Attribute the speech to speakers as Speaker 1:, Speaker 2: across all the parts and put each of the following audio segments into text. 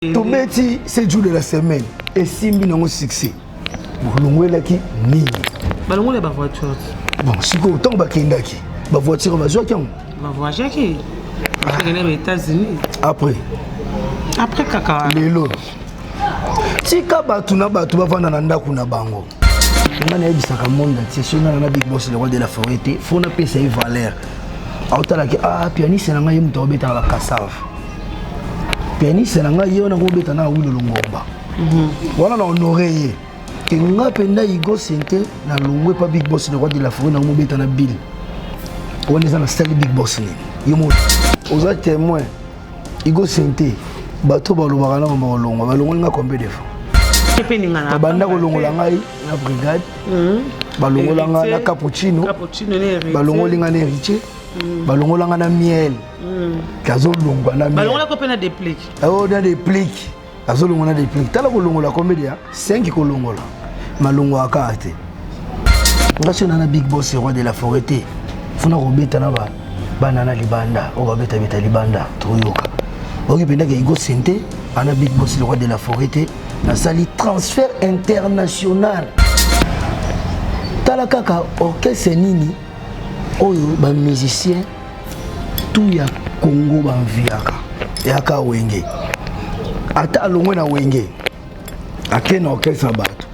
Speaker 1: Tobeti 7 jours de la semaine esimbi nango succès, bolongwelaki nini?
Speaker 2: Balongoli bavoiture.
Speaker 1: Bon, sikoyo ntango bakendaki, bavoiture bazwaki yango.
Speaker 2: Bavoyageaki, bakende ba États-Unis.
Speaker 1: Après?
Speaker 2: Après kaka.
Speaker 1: Lelo tika bato na bato bavanda na ndako na bango. Nga nayebisaka monde entier, soki nga na Big Boss le roi de la forêt te, fo napesa ye valeur. Aotalaki, ah, pianiste na ngai, ye moto aobetaka bakasave. Pianiste na ngai ye wana kobeta na Awilo Longomba wana, na honore ye ke nga mpenza Igo Sente nalongwe pa Big Boss le roi de la forêt, nango mobeta na bill wana eza na style Big Boss nini. Yo mo oza témoin, Igo Sente. Bato balobaka na mama kolongwa, balongoli nga combien de fois? Babanda kolongola ngai na brigade, balongola nga na Cappuccino, balongoli nga na Héritier, balongola nga na Miel, azolongwa na
Speaker 2: Balongolako mpe na Déplique.
Speaker 1: Oh, na Déplique, azolongwa na Déplique. Tala kolongola combien ya 5 kolongola, malongwaka kaka te. Nga soki na na Big Boss roi de la forêt te, funa kobeta na bana na libanda oyo babetabeta libanda. Toyoka oyoki mpendaka Igo Sente ana Big Boss le roi de la forêt te, nasali transfert international. Tala kaka orchestre nini oyo bamusicien tout ya Congo banviaka, eyaka Wenge. Ata alongwe na Wenge, ake na orchestre ya bato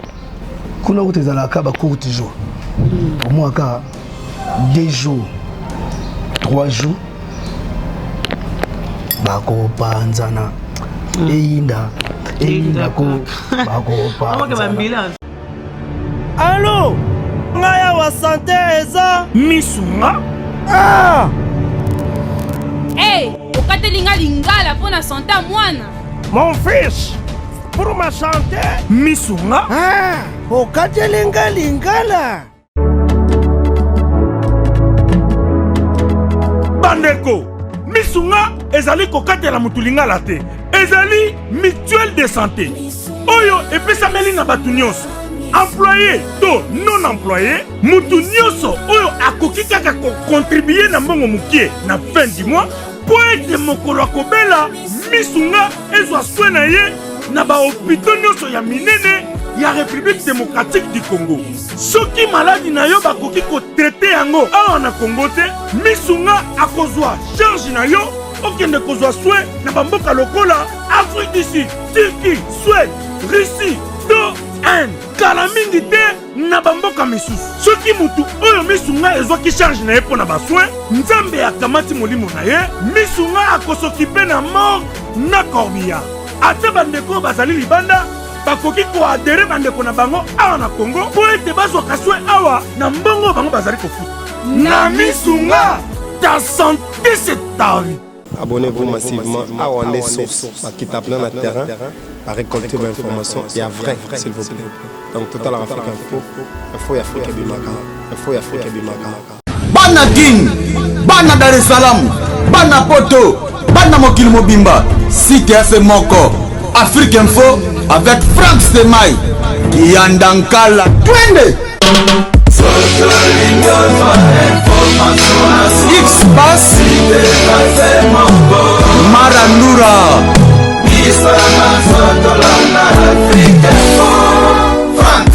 Speaker 1: kuna, kuta ezalaka bacourte jour, omwaka 2 jours, 3 jours, bakopanzana. Eyinda eyinda ko bakopanzana.
Speaker 3: Alo, ngai awa sante eza
Speaker 4: misunga.
Speaker 3: Ah!
Speaker 5: Hey, okateli nga lingala mpo na sante ya mwana.
Speaker 3: Mon fils, pour ma santé.
Speaker 4: Misunga.
Speaker 3: Ah, okateli nga lingala.
Speaker 4: Bandeko, misunga ezali kokatela motu lingala te, ezali mutuelle de santé oyo epesameli na bato nyonso, employé to non employé, motu nyonso oyo akoki kaka kocontribuer na mbongo mokie na fin du mois, mpo ete mokolo akobela, misunga ezwa soin na ye na bahôpitaux nyonso ya minene ya République démocratique du Congo. Soki maladi na yo bakoki kotraiter yango awa na Congo te, misunga akozwa charge na yo, okende kozwa soin na bamboka lokola Afrique du Sud, Turquie, Suède, Russie to Inde, kala mingi te na bamboka misusu. Soki motu oyo misunga ezwaki charge na ye mpo na basoin, Nzambe akamati molimo na ye, misunga akosokipe na morgue na corbillard. Ata bandeko oyo bazali libanda bakoki koadhérer bandeko na bango awa na Congo mpo ete bazwaka soin awa na mbongo oyo bango bazali kofuta na misunga. Ta santé, c'est ta vie.
Speaker 6: Abonnez-vous massivement à Wande Source. Qui tape na terrain, à récolter l'information. Il y a vrai, s'il vous plaît. Donc, Total Afrique Info, Info Afrique Bimaka, Info Afrique Bimaka.
Speaker 7: Bana Kin, bana Dar es Salaam, bana Poto, bana mokili mobimba, site ya se moko, Afrique Info avec Frank Semai Kiyandankala, twende X Bas Marandura. Frank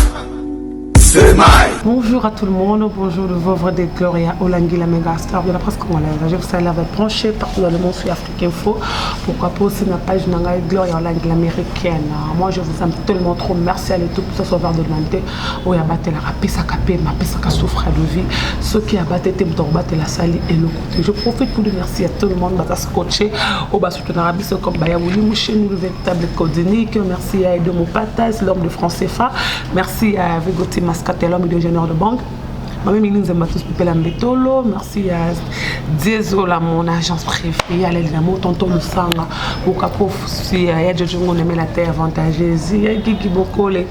Speaker 7: Semai.
Speaker 2: Bonjour à tout le monde, bonjour le vôtre de Gloria Olangi, la méga star de la presse congolaise. Je vous salue avec branché partout dans le monde sur Afrique Info. Pourquoi pas aussi ma page na ngai Gloria Olangi l'américaine. Moi, je vous aime tellement trop. Merci à tout pour ce sauveur de l'humanité. Oyo abatelaka, apesaka pema, apesaka souffre de vie. Soki abate te, moto akobatela asali eloko te. Je profite pour dire merci à tout le monde baza scotché oyo basoutenaka biso comme baya Wili chez nous, le véritable codinique. Merci à Edo Mopatas, l'homme de franc CFA. Merci à Vigoti Mascate, l'homme d'ingénieur de banque. Mami Mili Nzemba tous Pipela Mbetolo, merci à Diezola, mon agence préférée, à l'Elinamo, Tonton Lusanga, Okapo Fusi, à Jojo Ngoneme, la terre avantageuse, à Gigi Bokole.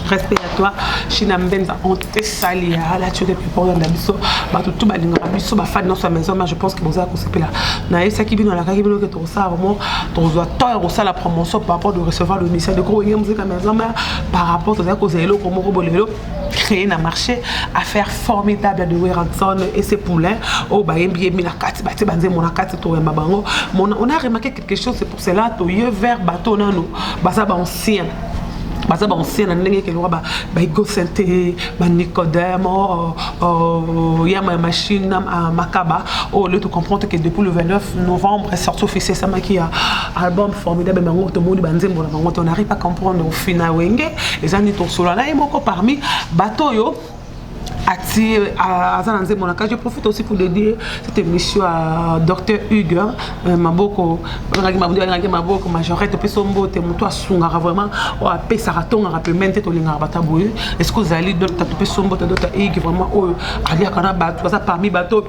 Speaker 2: Respect à toi. China Mbenza on te salue ala tu te prépare na biso bato tout balingaka biso bafani nyonso ya maison mère. Je pense que boza kosepela. Nayebisaki bino, alakaki bino ke tokosala vraiment, tokozwa temps ya kosala promotion par rapport de recevoir le mission de gros Wenge Musica Maison Mère, par rapport tozali kozala eloko moko bolelo créé na marché, affaire formidable de Werrason et ses poulains oyo bayembi yembi na kati, batie banzembo na kati, toyamba bango. On a remarqué quelque chose, c'est pour cela toye vers bato nano baza baancien, baza baancien na ndenge ekeloko, baIgo Synthé, baNicodème, yama ya machine Makaba. Oyo le tocomprendre que depuis le 29 novembre, sortie officielle esamaki ya album formidable, bango tomoni banzembo na bango, on n'arrive pas comprendre. Ofina Wenge eza nini? Tosola na ye moko parmi bato oyo atie aza na nzembo na kati. Je profite aussi pour dédier cette émission à Docteur Hugues Maboko, balingaki Maboko Majorette, opesi mbote, moto asungaka vraiment, oyo apesaka, atongaka pembeni te, tolingaka bato boye. Est ce que ozali docteur? Topesi mbote Docteur Hugues vraiment, oyo aliaka na bato, aza parmi bato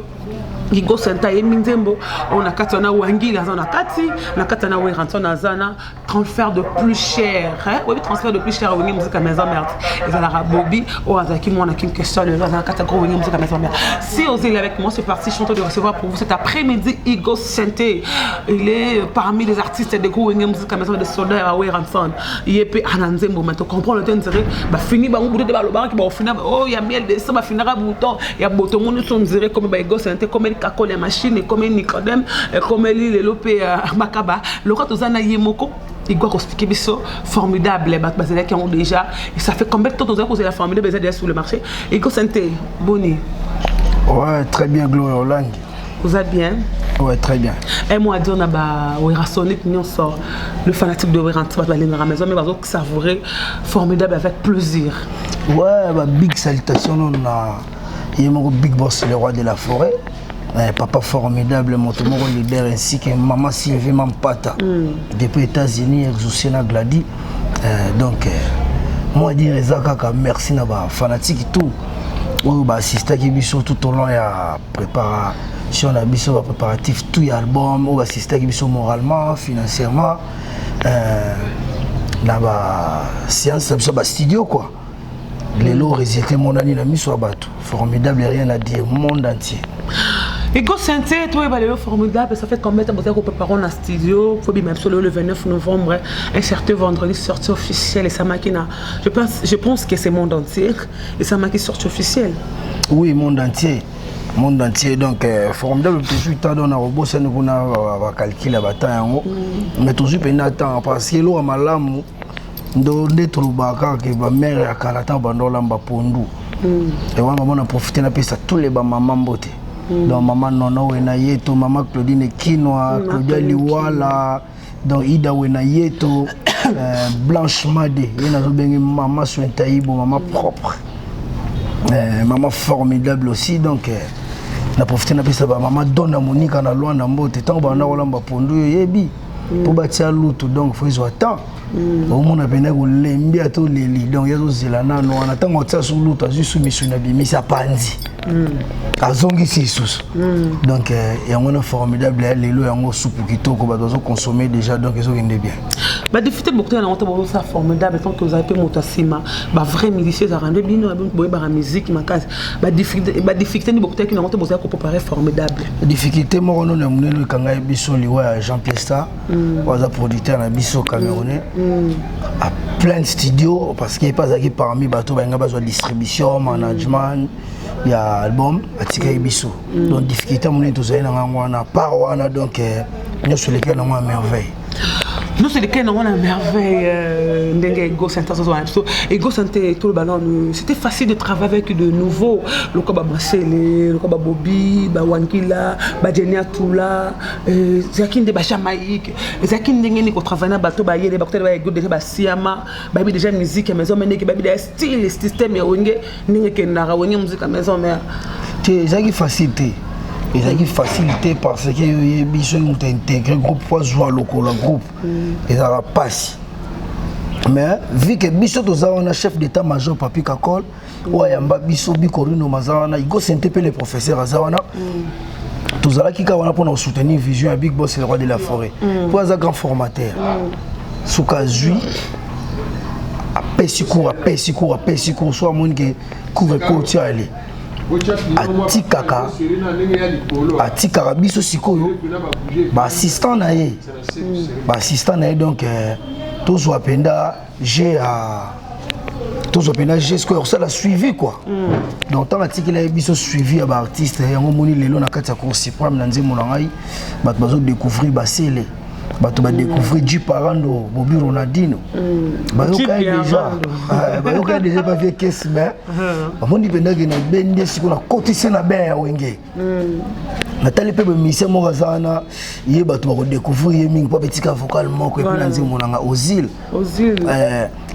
Speaker 2: Igo Synthé ayembi nzembo oyo na kati wana. Wangila aza na kati, na kati wana Werrason aza na transfert de plus cher. Oyebi transfert de plus cher Wenge Musica Maison Mère ezalaka Bobi oyo azalaki mwana King Kester, lelo aza na kati ya gros Wenge Musica Maison Mère. Si ozeli avec moi, c'est parti. Chanteur de recevoir pour vous cet après-midi Igo Synthé. Il est parmi les artistes de gros Wenge Musica Maison, de soldats ya Werrason. Ye mpe ana nzembo, mais tocomprendre te, nzere bafini bango butu te, balobaka baofina oyo ya miel de sang, bafinaka bouton ya botongo nyonso, nzere komi baIgo Synthé, ekomeli kakole ya machine, ekomeli Nicodème, ekomeli lelo mpe Makaba. Loka toza na ye moko Igo, akoexpliquer biso formidable. Bato bazalaki yango déjà et ça fait combien de temps tozali kozela formidable? Eza déjà sur le marché. Igo Synthé, boni?
Speaker 1: Ouais, très bien, Gloria Olangi.
Speaker 2: Oza bien?
Speaker 1: Ouais, très bien.
Speaker 2: Un mot à dire na ba Werrasonite nyonso, le fanatique de Werrason, bato balingaka maison mais bazosavourer formidable avec plaisir.
Speaker 1: Ouais, bah, big salutation na ye moko Big Boss, le roi de la forêt. Eh, papa formidable, moto moko leader, ainsi que maman Sylvie Mampata depuis États-Unis, exaucé na Glady. Donc moi dire eza kaka merci na bafanatique tout oyo baassistaki biso tout au long ya préparation na biso, bapréparatif tout ya album, oyo baassistaki biso moralement, financièrement, na baséance na biso, bastudio quoi. Lelo résultat emonani na miso ya bato, formidable, rien à dire, monde entier.
Speaker 2: Igo Synthé, toi, lelo formidable, ça fait combien de temps que vous préparé en studio? Faut bien même le 29 novembre, un certain vendredi, sortie officielle, et ça m'a je pense que c'est monde entier, et ça m'a qui sortie officielle.
Speaker 1: Oui, monde entier. Monde entier, donc formidable, tozwi temps, donc na kobosani kuna bacalcul ya batemps yango, mais tozwi mpenza temps parce que eloko ya malamu ndo nde tolobaka kaka ke bamare ya kala, ntango banda olamba pondu ewana, mama na profite napesa tous les bamama mbote. Donc mama Nono Wena Yeto, mama Claudine Kinwa, Claudia Liwala, donc Ida Wena Yeto, Blanche Made, ye nazobenge mama Sointaibo, mama propre, mama formidable aussi. Donc na profite napesa bamama Dona Monika na Lwanda mbote. Ntango banda kolamba pondu, oyo oyebi mpo batia lutu, donc fo ezwa temps, omona pene kolembi ata oleli, donc ye azozela nano wana. Ntango atia su lutu, azwi su misuni, abimisi, apanzi, azongisi lisusu. Donc yango na formidable ya lelo, yango supu kitoko, bato bazoconsommer déjà, donc ezokende bien.
Speaker 2: Badifficulté beaucoup na yango te bozosala formidable, tant que ozali mpe moto nsima, bavrai musicien ezalaka nde bino boyebaka musique makasi. Badifficulté nini bokutaki nango te bozali kopréparer formidable?
Speaker 1: Difficulté moko nono ya monene ekangai biso, liwa ya Jean Pierre Star, oyo aza producteur na biso camerounais à plein de studio, parce que epe azalaki parmi bato balinga bazwa distribution, management ya album, atikaki biso. Donc difficulté monene tozali na ngango wana part wana. Donc nyonso eleki nango ya merveille.
Speaker 2: Nyonso eleki nango na merveille. Ndenge Igo Synthé azozwa na biso, Igo Synthé, toloba nanu, c'était facile de travailler avec de nouveaux lokola bamasele, lokola babobi, bawangila, baJenia Tula, ezalaki nde bajamaïque, ezalaki ndenge nini kotravaille na bato bayele, bakutali baego déjà, basiama, bayebi déjà musique ya maison mère, ndenge bayebi déjà style, système ya Wenge, ndenge ekendaka Wenge Musique ya Maison Mère?
Speaker 1: Te, ezalaki facile te, ezalaki facile te, parce que oyebi soki moto intégrer groupe po azwa lokolo ya groupe, ezalaka mpasi. Mais vu que biso toza wana, chef d'état major Papi Kakol oyo ayamba biso, Bikorino maza wana, Igo Synthé mpe le professeur aza wana, tozalaki kaka wana mpona kosoutenir vision ya Big Boss, le roi de la forêt, mpo aza grand formateur. Soki azwi, apesi. Apesi cour, apesi cour, apesi cour, so amoni ke cour ekoti, ale atikaka, atikaka biso sikoyo baassistant na ye, baassistant na ye. Donc tozwa mpenza g ya, tozwa mpenza g sikoyo ya kosala suivi quoi. Donc ntango atikela ye biso suivi ya baartiste, yango omoni lelo na kati ya Cour suprême, na nzembo na ngai, bato bazodécouvrir basele, bato badécouvrir Jiparando, Bobi Ronaldino. Bayoka ye déjà, bayoka ye déjà bavie kesi, mais bamoni mpendake na bende sikoyo nakotisi na bain ya Wenge. Natali mpe bamusicien moko aza wana, ye bato bakodécouvrir ye mingi mpo abetika vocal moko et puis na nzembo nanga Ozil.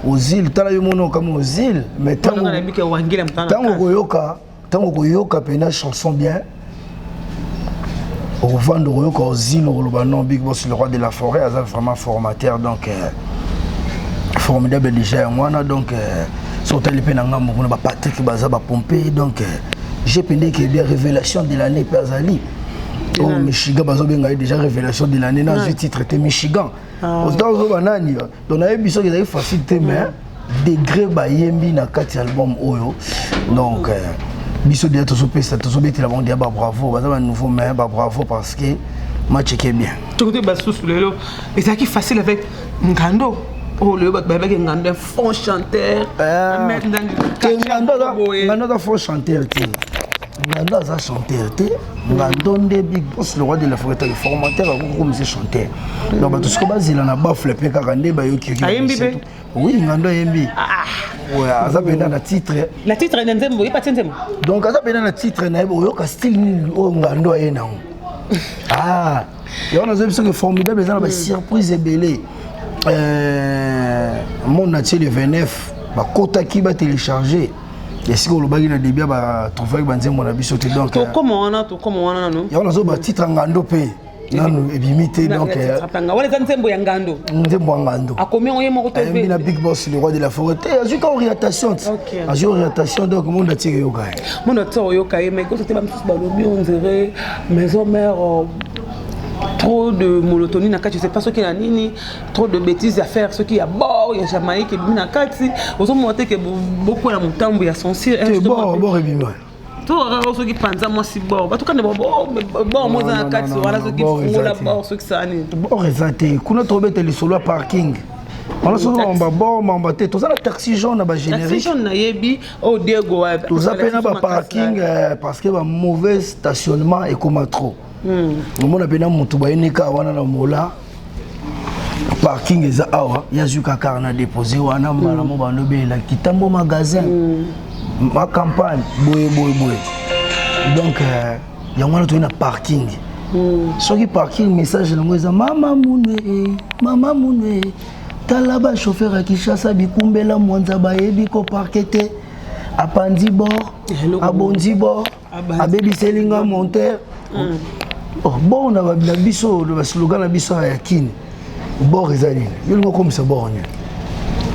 Speaker 1: Ozil, tala yo mona okama Ozil, mais ntango koyoka, ntango koyoka mpena chanson bien, okovanda okoyoka Ozil, okoloba non, Big Boss le roi de la forêt aza vraiment formateur. Donc formidable déjà yango wana. Donc so otali mpe na ngambo kuna, bapatrik baza bapompe. Donc j'ai pendeke bien révélation de l'année mpe azali oyo Michigan, bazobenga ye déjà révélation de l'année. Nazwi titre te, Michigan ozoba nani. Donc nayebi soki ezali facile te, mais degré bayembi na kati ya album oyo. Donc biso deja tozopesa, tozobetela bango deja babravo. Baza banouveau, mais babravo parce que match eke bien.
Speaker 2: Tokote basusu lelo ezalaki facile avec Ngando oyo lelo bato bayebaki Ngando un fond chanteur.
Speaker 1: Ngando aza fond chanteur te, Ngando aza chanteur te. Ngando nde Big Boss le roi de la forêt taki formateur akokomisa chanteur. Donc bato siko bazela na bafle mpe kaka nde bayoki.
Speaker 2: Ayembi mpe?
Speaker 1: Oui, Ngando ayembi, aza mpenza na titre.
Speaker 2: Na titre na nzembo, yepa tie nzembo.
Speaker 1: Donc aza mpenza na titre na ye. Oyoka style nini oyo Ngando aye nango. Ah, yango nazoyebi soki formidable eza na basurprise ebele. Monde entier, le 29 bakotaki batélécharge esika olobaki na début, batrouvaki banzembo na biso te. Donc
Speaker 2: tokóma wana, tokóma wana nano.
Speaker 1: Yango nazoba titre Ngando mpe nanu ebimi te. Donc
Speaker 2: wana eza nzembo ya Ngando?
Speaker 1: Nzembo ya Ngando.
Speaker 2: Akomi yango ye moko to?
Speaker 1: Ayembi na Big Boss le roi de la forêt te, azwi ka orientation, azwi orientation. Donc monde entier eyoka ye.
Speaker 2: Monde entier oyoka ye, mais koso te, bamisusu balobi on dirait Maison Mère, trop de monotonie na kati. Je sais pas soki na nini, trop de bêtises à faire, soki ya bord ya Jamaïque ebimi na kati, ozomona te ke bokwela motambo ya censure.
Speaker 1: Bord ebima?
Speaker 2: To soki panza mwasi bord, bato kande bord mo eza na kati wana, soki fungola bord, soki sala nini.
Speaker 1: Bord eza te kuna. Tobeta lisolo ya parking wana, soki mamba bord mamba te, toza na taxi jaune na bagénérique.
Speaker 2: Jaune nayebi oyo Diego.
Speaker 1: Toza mpe na baparking parce que bamauvais stationnement ekoma trop. Omona mpena motu bayenika wana na mola, parking eza awa, yazwi kaka na dépose wana mbala mo bando belela kitambo magasin ma campagne boye boye boye. Donc yango wana toye na parking. Soki parking, message nango eza mama munwe, mama munwe, tala bachauffeur ya Kinshasa, bikumbela mwanza, bayebi koparke te, apandi bord, abondi bord, abebiseli nga monteur. Bord na biso, baslogan na biso ya kini, bord eza nini? Yo lingo okomisa bord nini?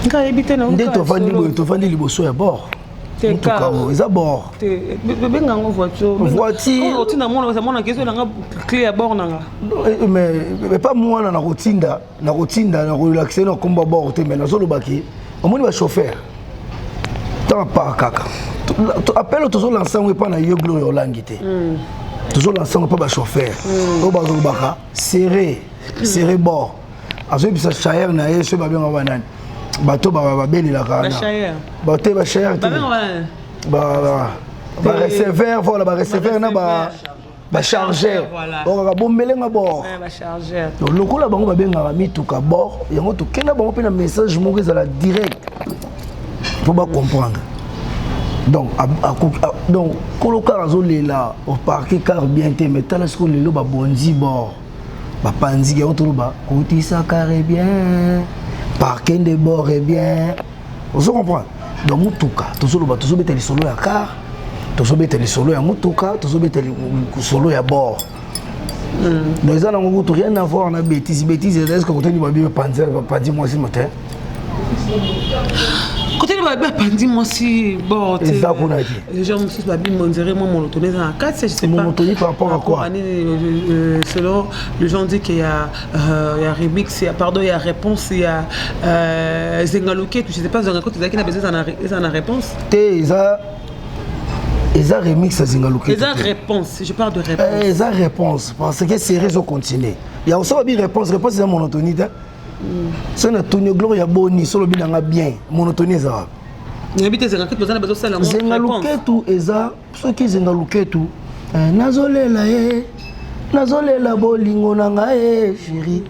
Speaker 2: Ngai te.
Speaker 1: Nde tovandi boye, tovandi liboso ya bord, motuka oyo eza bord.
Speaker 2: Benga yango voiture.
Speaker 1: Voiture.
Speaker 2: Otinda mwana, mwana kezo nanga clé ya bord nanga.
Speaker 1: Mais pas mwana, nakotinda, nakotinda, nakolakisa ye na komba bord te. Mais nazolobaki, omoni bachauffeur ntango apart kaka appel, tozolansa yango epa na yo Gloire Olangi te, tozolansa yango mpa bachauffeur oyo bazolobaka serré serré bord. Azoyebisa chayere na ye, soki babengaka banani, bato babelelaka wana bato bachayere te, bareceveur, voilà, bareceveur na bachargeur okaka bombelenga bord. Lokola bango babengaka mituka bord, yango tokenda bango mpe na message moko ezala direct mpo bacomprendre. Donc donc kolo car azolela oparke car bien te, mais tala sikoyo lelo babondi bord, bapanzi yango. Toloba kotisa car bien, parke nde bord est bien, ozo comprendre. Donc motuka, tozoloba, tozobeta lisolo ya car, tozobeta lisolo ya motuka, tozobeta lisolo ya bord. Donc eza nango kutu rien à voir na bêtise. Bêtise eza, est-ce que kotani babi bapanzi mwasi mote?
Speaker 2: Côté ba ba pandi mwasi bon
Speaker 1: eza kuna te.
Speaker 2: Les gens mosusu babi monzere mwa monotonie eza na kati, je sais pas.
Speaker 1: Monotonie par rapport à quoi?
Speaker 2: Selon les gens dit qu'il y a il y a remix, il y a pardon, il y a réponse, il y a Zengaluke, je sais pas Zengaluke ezalaki na besoin eza na réponse.
Speaker 1: Te eza eza remix ya Zengaluke.
Speaker 2: Eza réponse, je parle de réponse.
Speaker 1: Eza réponse parce que série ezo continuer. Ya osala bi réponse, réponse eza monotonie te. Soki natuni Gloire ya boni, so olobi nanga bien, monotonie eza wapi?
Speaker 2: Nayebi te. Zenga Luketu eza na bezosala yango.
Speaker 1: Zenga Luketu eza soki Zenga Luketu, nazolela ye, nazolela bolingo na ngai ye chéri,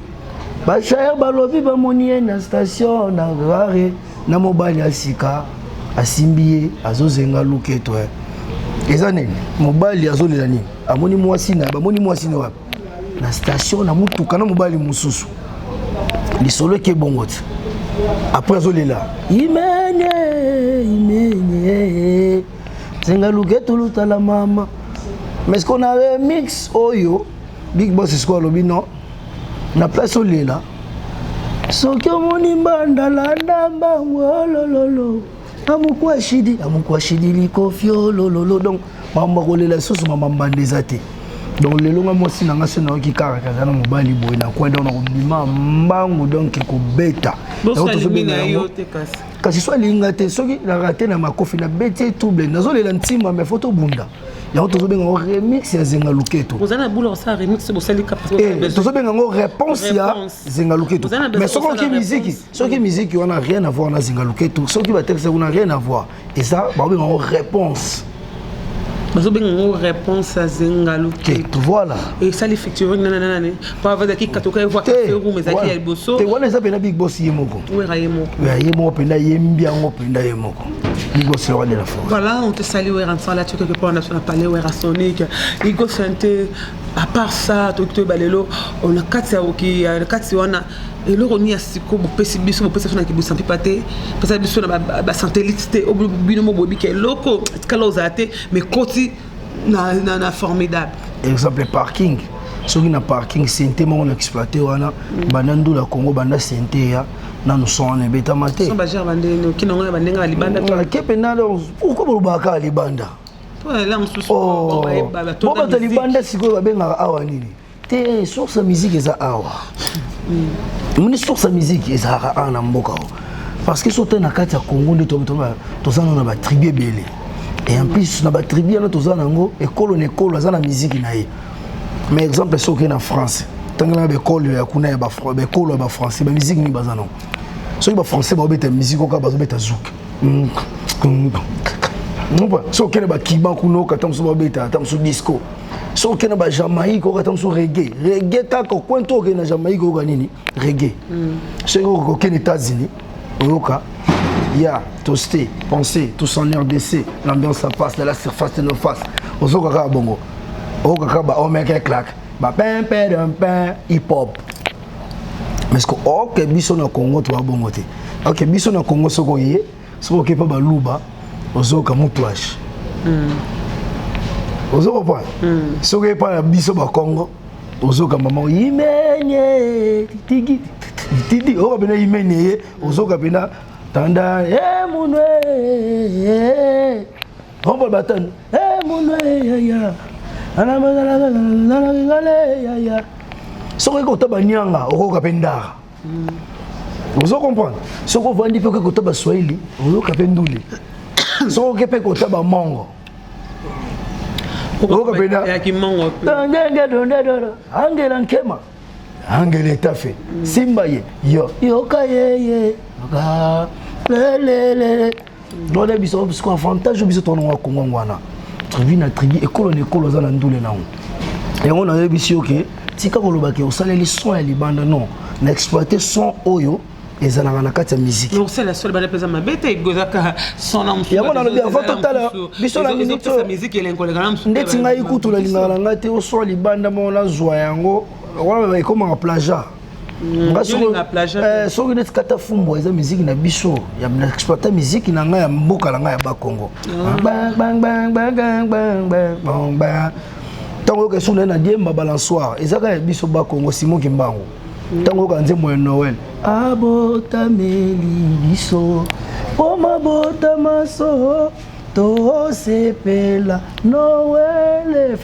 Speaker 1: bashayeur balobi bamoni ye na station na gare na mobali ya sika, asimbi ye, azozenga luketu. Eza nini? Mobali azolela nini? Amoni mwasi na bamoni mwasi na wapi? Na station na mutuka na mobali mosusu. Lisolo eke bongo ti après azolela imene imene zenga luketu lutala mama. Mais ce qu'on a remix oyo, Big Boss sikoyo alobi non, na place olela soki omoni mbanda landa mbangu olololo amukwashidi amukwashidi likofi olololo. Donc makambo ya kolela lisusu mama mbanda eza te. Donc lelo nga mwasi na nga so nayoki kaka kaza na mobali boye na kwa, donc nakobima mbangu, donc kobeta. Yango tozobenga yango. Kasi so alinga te, soki naka te na makofi nabeti ye trouble, nazolela ntima, mais faut tobunda. Yango tozobenga yango remix ya Zenga Luketo. Tozobenga yango réponse ya Zenga Luketo. Mais soki oki miziki, soki miziki wana rien à voir na Zenga Luketo, soki batexte kuna rien à voir, eza baobenga yango réponse.
Speaker 2: Bazobenga yango réponse ya Zenga Luketo.
Speaker 1: Voilà.
Speaker 2: Esali featuring nana nani? Po avazaki katoka evoa Café Room ezalaki ya liboso.
Speaker 1: Te, wana eza mpena Big Boss ye moko.
Speaker 2: Wera ye moko.
Speaker 1: Ye moko mpenza yembi yango mpenza ye moko, Big Boss, le roi de la forêt.
Speaker 2: Voilà, on te salue Wera là, tu quelque part on a parlé Wera Sonic Igo Santé. À part ça, toki toyeba lelo na kati ya oki na kati wana eloko nini ya siko bopesi biso, bopesi biso na kibusa mpipa te, pesa biso na basatellite te, bino mo boyebi eloko tikala ozala te, mais koti na formidable.
Speaker 1: Exemple parking, soki na parking sente moko na exploité wana, banda ndula Congo, banda sente ya nanu son wana ebetama te. Ke mpena pourquoi bolobaka kaka libanda? Bo bato libanda sikoyo babengaka awa nini te? Source ya musique eza awa. Moni, source ya musique ezalaka awa na mboka o, parce que so te na kati ya Congo nde toza nano na batribu ebele, et en plus na batribu wana toza nango ekolo na ekolo aza na musique na ye. Mais exemple, soki na France, ntangelanga baekolo ya kuna ya baekolo ya bafrançais, bamusique nini baza nango? Soki bafrançais baobeta musique oka bazobeta zouk. Soki okende bakiba kuna, oka ta mosusu babeta ata mosusu disco. Soki okende bajamaïque, oka ta mosusu reggae, reggae kaka coin to. Okende na Jamaïque, oyoka nini? Reggae. Soki okende États-Unis, oyoka ya toasté, pensez tous en RDC, l'ambiance ça passe de la surface de nos faces. Ozoka kaka bongo, oyoka kaka ba omeke claque ba pin pin pin hip hop. Mais ce que ok, biso na Congo toa bongo te. Ok, biso na Congo, soki oye, soki oke mpa baluba, ozoyoka mutwash, ozo comprendre. Soki epa na biso bakongo, ozoyoka mama imenye tigi tidi, oyoka mpena imenye ye, ozoyoka mpena tanda e munwe ombo batano e munwe yaya yaya. Soki okoki kota banyanga, okoyoka mpe ndara, ozo comprendre. Soki ovandi mpe okoki kota baswahili, oyoka mpe ndule. Soki oke mpe kota bamongo, oyoka mpena angela nkema angela etafe simba ye yo yoka yeye yoka lelelele. Donc biso biso avantage biso tona Kongo wana, tribu na tribu, ekolo na ekolo aza na ndule nango. Yango nayebisi yo ke tika koloba ke osaleli son ya libanda. Non, na exploité son oyo ezalaka na kati ya musique.
Speaker 2: Osala solo bana mpenza mabe te, ezaka son na mosusu.
Speaker 1: Yango nalobi avant totala biso na minute oyo.
Speaker 2: Musique elenkoleka na mosusu.
Speaker 1: Ndeti ngai kutu nalingaka na ngai te oswa libanda moko nazwa yango wana ekomaka plagiat. Nga soki neti kata fumbwa eza musique na biso ya na exploiter musique na ngai ya mboka na ngai ya Bakongo. Ntango oyoka esu naye na diemba balançoire, eza kaka ya biso Bakongo, Simon Kimbangu. Ntango oyoka nzembo ya Noël, abotameli biso. O mabota maso tosepela Noele.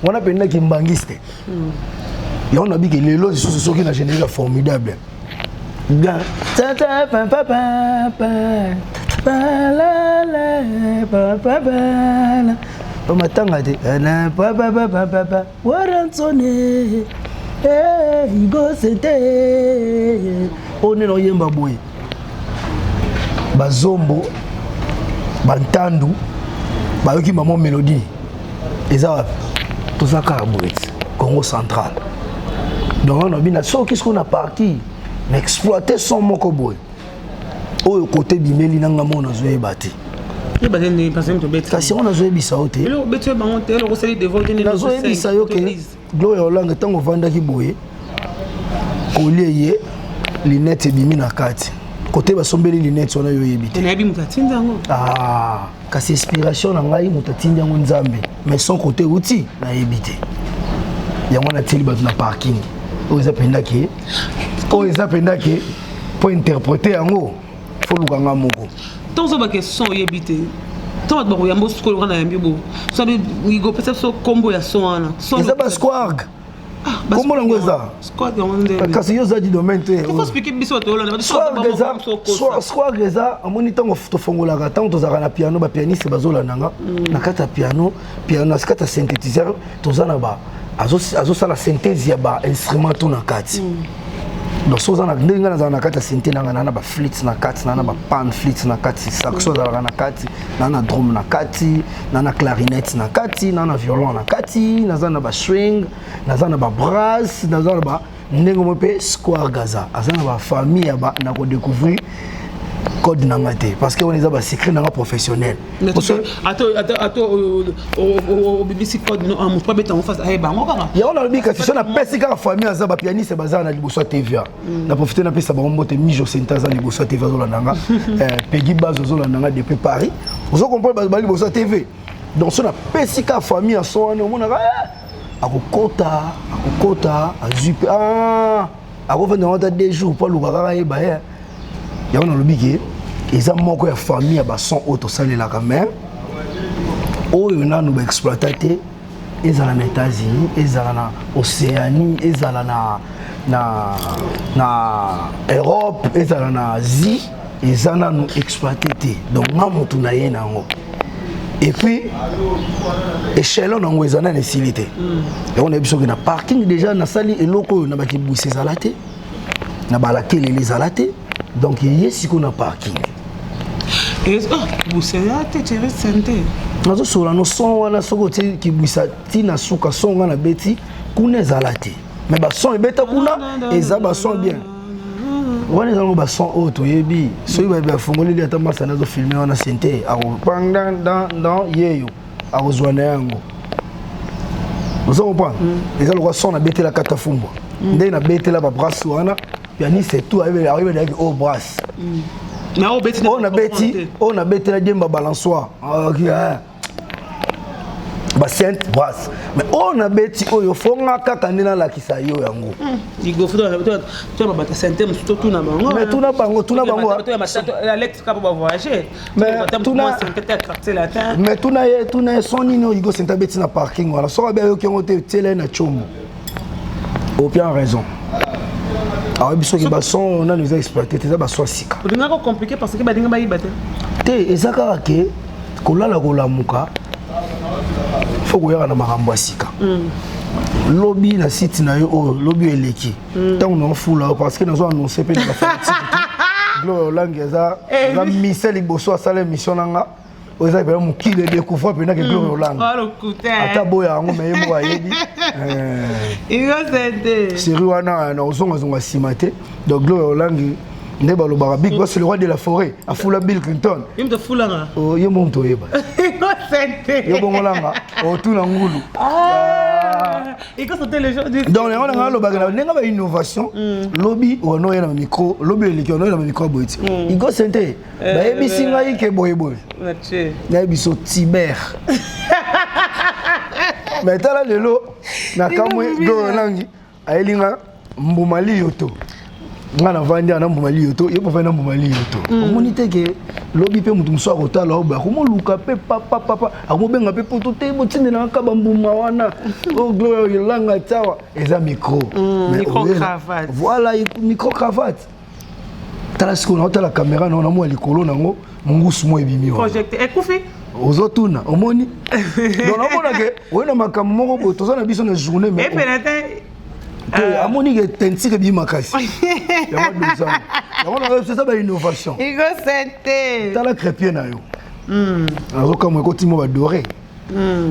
Speaker 1: Wana mpenza kimbangiste. Yango nabiki lelo lisusu soki na générique ya formidable. Matanga te waransone igosete oyo nde naoyemba boye bazombo bantandu bayoki mama mélodie eza wapi? Toza kaka boye ti Congo central. Donc wana bina soki sikoyo na parti na exploite son moko boye oyo kote bimeli na nga moko nazoyeba te. Kasi yango nazoyebisa yo te, nazoyebisa yo ke Gloria Olange, ntango ovandaki boye kolie ye linete ebimi na kati kote basombeli linete wana, yo oyebi te. Ah, kasi inspiration na ngai, moto atindi yango Nzambe, mais son côté outi nayebi te. Yango natieli bato na parking oyo eza mpenza ke, oyo eza mpenza ke mpo interpréter yango fo luka nga moko.
Speaker 2: Tozobake son oyebi te, to bato bakoyamba sikoyo kaka nayambi bo so igopesa biso nkombo ya son wana.
Speaker 1: Eza basquarg, kombo nango eza, kasi yo oza du domaine te. Squarg eza, amoni ntango tofongolaka, ntango tozalaka na piano, bapianiste bazolanda nga na kati ya piano, piano na kati ya synthétiseur, toza na ba azosala synthèse ya bainstrument to na kati. Donc so oza na ndenge ngai nazala na kati ya synthé nanga, naa na baflûte na kati, naa na bapan flûte na kati, saxo azalaka na kati, naa na drum na kati, naa na clarinette na kati, naa na violon na kati, naza na bastring, naza na babrass, naza na ba ndenge mo mpe square gaza aza na bafamille ya ba na kodécouvrir code na nga te, parce que wana eza basecret na nga professionnel.
Speaker 2: Ata obibisi code, moto abeta yango face ayeba yango kaka.
Speaker 1: Yango nalobi, kasi so napesi kaka famille, aza bapianiste baza na liboso ya TVA, na profite napesa bango mbote. Mijo Senta aza liboso ya TV azolanda nga, Pegi Bazo azolanda nga depuis Paris. Ozo comprendre, ba liboso ya TV. Donc so napesi kaka famille ya so wana, omonaka akokota, akokota, azwi mpe akofanda yango ata 2 jours mpo aluka kaka yeba ye. Yango nalobi ke eza moko ya famille ya bason oyo tosalelaka, mais oyo nanu baexploita te. Ezala na États-Unis, ezala na Océanie, ezala na Europe, ezala na Asie, eza nanu exploité te. Donc nga motu na ye na yango, et puis échelon nango eza nani esili te. Yango nayebi soki na parking déjà nasali eloko oyo na bakibwisi ezala te, na balakelele ezala te. Donc ye sikoyo na parking. Nazosola no son wana, soki otie kibwisa ntina suka son nga nabeti kuna ezala te, mais bason ebeta kuna eza bason bien wana, ezango bason oyo toyebi. Soki bafongoleli ata masa nazofilme wana, sente akopangdandan yeyo akozwa na yango. Oza comprendre, eza lokwa son nabetela kata fumbwa, ndenge nabetela babrass wana, pianiste tout ayebelaki oyo brass oyo nabeti, oyo nabetela diemba balançoire, basynthé brass, mais oyo nabeti oyo fonga kaka nde nalakisa yo yango. Mais tuna bango, tuna bango. Mais tuna ye, tuna ye son nini oyo Igo Sente abeti na parking wana. Soki abe ayoki yango te, tiela ye na tshombo opia en raison, ayebi soki bason nano eza exploité te, eza bason ya sika.
Speaker 2: Olingaka compliqué parce que balinga bayiba te.
Speaker 1: Te, eza kaka ke kolala kolamuka fo koyaka na makambo ya sika. Lobi na site na yo oyo, lobi oyo eleki ntango naofula yo, parce que nazo annonce mpe na bafanatique, Gloria Olangi eza mise liboso asala émission na nga oyo eza mpena mokili edécouvrir mpena ke Gloria Olangi ata boya yango, me ye moko ayebi série wana na ozongazonga nsima te. Donc Gloria Olangi nde balobaka Big Boss, le roi de la forêt, afula Bill Clinton. Ye mo moto oyeba yo bongolanga otuna ngulu. Donc yango nanga alobaka na ndenge bainnovation. Lobi wana oye na micro, lobi eleki wana oye na micro boye ti Igo Sente bayebisi ngai ke boyeboye, nayebi so Tiber. Mais tala lelo na kamwe Gloria Olangi. Ayeli nga mbuma liyoto. Nga navandi awa na mbuma liyoto, ye mpe avandi na mbuma liyoto. Omoni te ke lobi mpe moto mosusu akotala oyo boye akomoluka mpe papapapa, akomobenga mpe poto te, botindelaka kaka bambuma wana. O Gloria Olanga tiawa eza micro. Mais
Speaker 2: Micro
Speaker 1: oyela-
Speaker 2: cravate.
Speaker 1: Voilà, micro cravate. Tala sikoyo naotala caméra na namona likolo nango mongusu mo ebimi wana.
Speaker 2: Projecteur ekufi.
Speaker 1: Ozotuna omoni. Donc namona ke oye na makambo moko boye, toza na biso na journée, mais
Speaker 2: Epela te.
Speaker 1: Te, amoni ke tentike ebimi makasi. Yango dozango. Yango na eza ba innovation.
Speaker 2: Hugo Sente.
Speaker 1: Tala crépier na yo. Nazokamwa ekoti mo ba doré.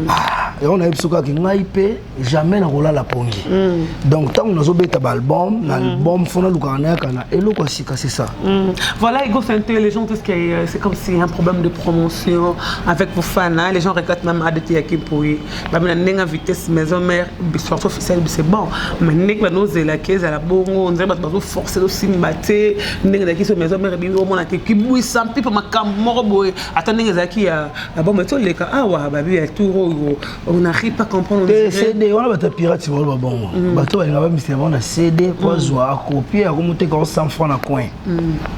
Speaker 1: Ah, yango nayebi soki kaka ngai mpe jamais nakolala pongi. Donc ntango nazobeta baalbum na album, fo nalukaka nayaka na eloko ya sika, c'est ça.
Speaker 2: Voilà, Hugo Sente, les gens disent que c'est comme s'il y a un problème de promotion avec vos fans. Hein. Les gens regrettent même ADT Yakimpouy. Bah, mais la vitesse maison mère, sortie officielle, c'est bon. Mais n'est pas nos élakés à la bongo, on dirait que nous forcer aussi battre. N'est pas maison mère, bi au monde qui bouille sans pipe ma cam moro boy. Attendez, les acquis à bon mais les cas ah ouais, bah oui, tout on n'arrive pas à comprendre. On
Speaker 1: Te
Speaker 2: dirait-
Speaker 1: CD wana bato ya pirate baloba bongo. Bato balinga bamisela bango na CD po azwa akopie akomoteka ngo 100 francs na coin.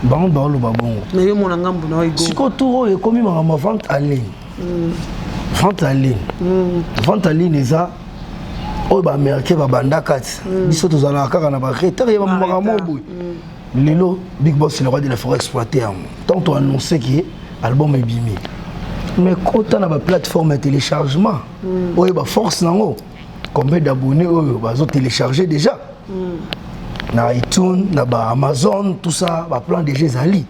Speaker 1: Bango baoloba bongo.
Speaker 2: Mais yo mona ngambo na Hugo.
Speaker 1: Sikoyo tour oyo ekomi makambo ya vente en ligne. Vente en ligne. Vente en ligne eza oyo baaméricain babandaka ti. Biso tozalaka kaka na baretard ya bamakambo
Speaker 2: Ba-retard.
Speaker 1: boye. Lelo Big Boss le roi de la forêt exploité yango. Tant to annoncé que album ebimi. Mais kota na ba plateforme ya téléchargement. Oyo ba force nango. Combien d'abonnés oyo bazo télécharger déjà? Na iTunes, na ba Amazon, tout ça, ba plan déjà ezali.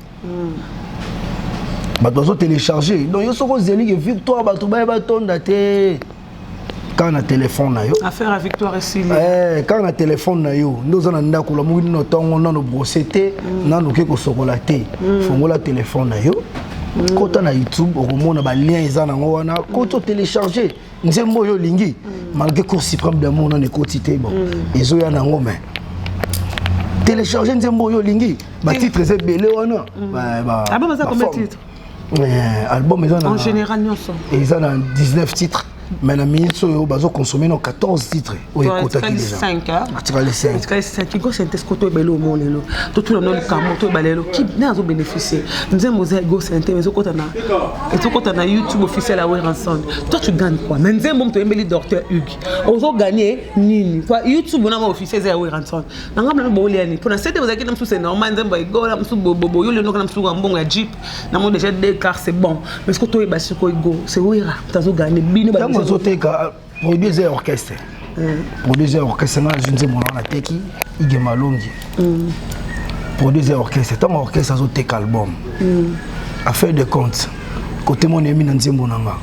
Speaker 1: Bato bazo télécharger. Donc yo soko ozeli ke victoire bato baye batonda te. Kaka na téléphone na yo.
Speaker 2: Affaire à victoire esili.
Speaker 1: Eh, kaka na téléphone na yo nde oza na ndako, olamuki nino ntongo, nano brosse te, nano oke kosokola te, fongola téléphone na yo, kota na YouTube, okomona balien eza nango wana, kota otélécharge nzembo oyo olingi. Malgré Cour suprême d'amour nano ekoti te, bon, ezoya nango, mais télécharge nzembo oyo olingi, batitre eza ebele wana.
Speaker 2: Album eza combien de
Speaker 1: Baforme.
Speaker 2: titres?
Speaker 1: Eh, album eza na
Speaker 2: En général nyonso.
Speaker 1: Eza na 19 titres, mais na minute oyo bazoconsommer no 14 titres oyo ekotaki déjà.
Speaker 2: 5 hein?
Speaker 1: Atikali 5.
Speaker 2: Etikali 5. Hugo Sente, ce que toyeba omo lelo, totuna no likambo toyeba lelo ki nde azobénéficie nzembo oza Hugo Sente, mais ezokota na YouTube officiel ya Werrason. Toi tu gagnes quoi? Mais nzembo moto oyembeli docteur Hugues, ozoganye nini? Quoi, YouTube onama officiel eza ya Werrason na ngambo na bolia nini mpona sete bozalaki na mosusu, c'est normal. Nzembo ya Hugo na mosusu boyo lelo na mosusu ya mbongo ya jeep na mo déjà deux cars, c'est bon. Mais ce que toyeba sikoyo, Hugo, c'est Wera moto azoganye bino?
Speaker 1: Ntango azoteka produit eza ya orchestre, produit eza ya orchestre. Nga nazwi nzembo nanga, nateki Ige Malongi, produit eza ya orchestre. Ntango orchestre azoteka album, affaire de compte kote mona yemi na nzembo na nga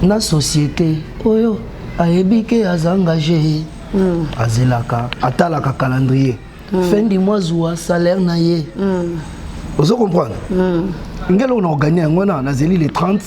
Speaker 1: na société oyo ayebi ke aza engagé, azelaka, atalaka calendrier, fin du mois zuwa salaire na ye. Ozo comprendre nge eloko na koganye yango wana, nazeli le 30,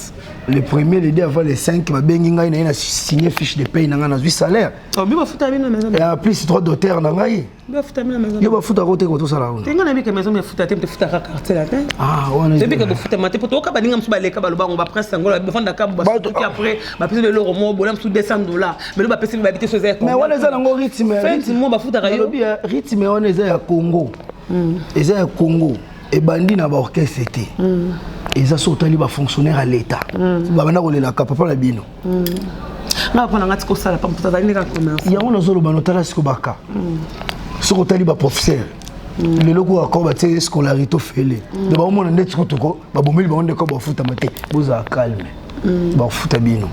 Speaker 1: le premier, le 2 avant le 5, babengi ngai na ye na signé fiche de paye na ngai, nazwi salaire.
Speaker 2: Bi bafuta bino maison?
Speaker 1: Et en plus droit d'auteur na ngai.
Speaker 2: Bi bafuta bino maison?
Speaker 1: Yo bafutaka te, kotosala kuna.
Speaker 2: Te, nga nayebi ke maison efuta te, efutaka quartier latin.
Speaker 1: Ah, wana
Speaker 2: toyebi ke bofutama te, po toyoka baninga mosusu baleka, baloba yango, bapresse yango bafandaka, basuki après bapesi eloko moko bola mosusu 200 $, mais lo bapesi babi te so eza.
Speaker 1: Mais wana eza nango rythme.
Speaker 2: Fin du mois bafutaka yo.
Speaker 1: Nalobi ya rythme wana eza ya Congo, eza ya Congo, ebandi na baorchestre te. Eza so otali bafonctionnaire ya l'état, babanda kolelaka papa na bino.
Speaker 2: Nga mpo na nga ti kosala pa moto azali ndeka commerce.
Speaker 1: Yango nazoloba, notala siko baka soki otali baprofesseur lelo ko akor batie scolarité ofele, donc baomona nde tikutuko babomeli bango ndeko bafutama te. Bozala calme, bafuta bino.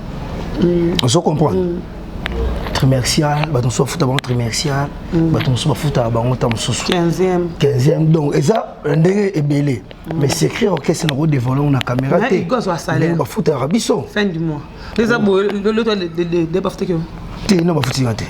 Speaker 1: Ozo comprendre, trimestrial, bato mosusu bafuta bango trimestrial, bato mosusu bafutaka bango ta mosusu
Speaker 2: 15e.
Speaker 1: 15e. Donc eza na ndenge ebele, mais secret orchestre na kodévoile na caméra
Speaker 2: Mais
Speaker 1: te.
Speaker 2: Hugo azwa salaire.
Speaker 1: Ndenge bafutaka biso.
Speaker 2: Fin du mois eza boye, loto de bafutaki yo?
Speaker 1: Te, no, bafutinga te.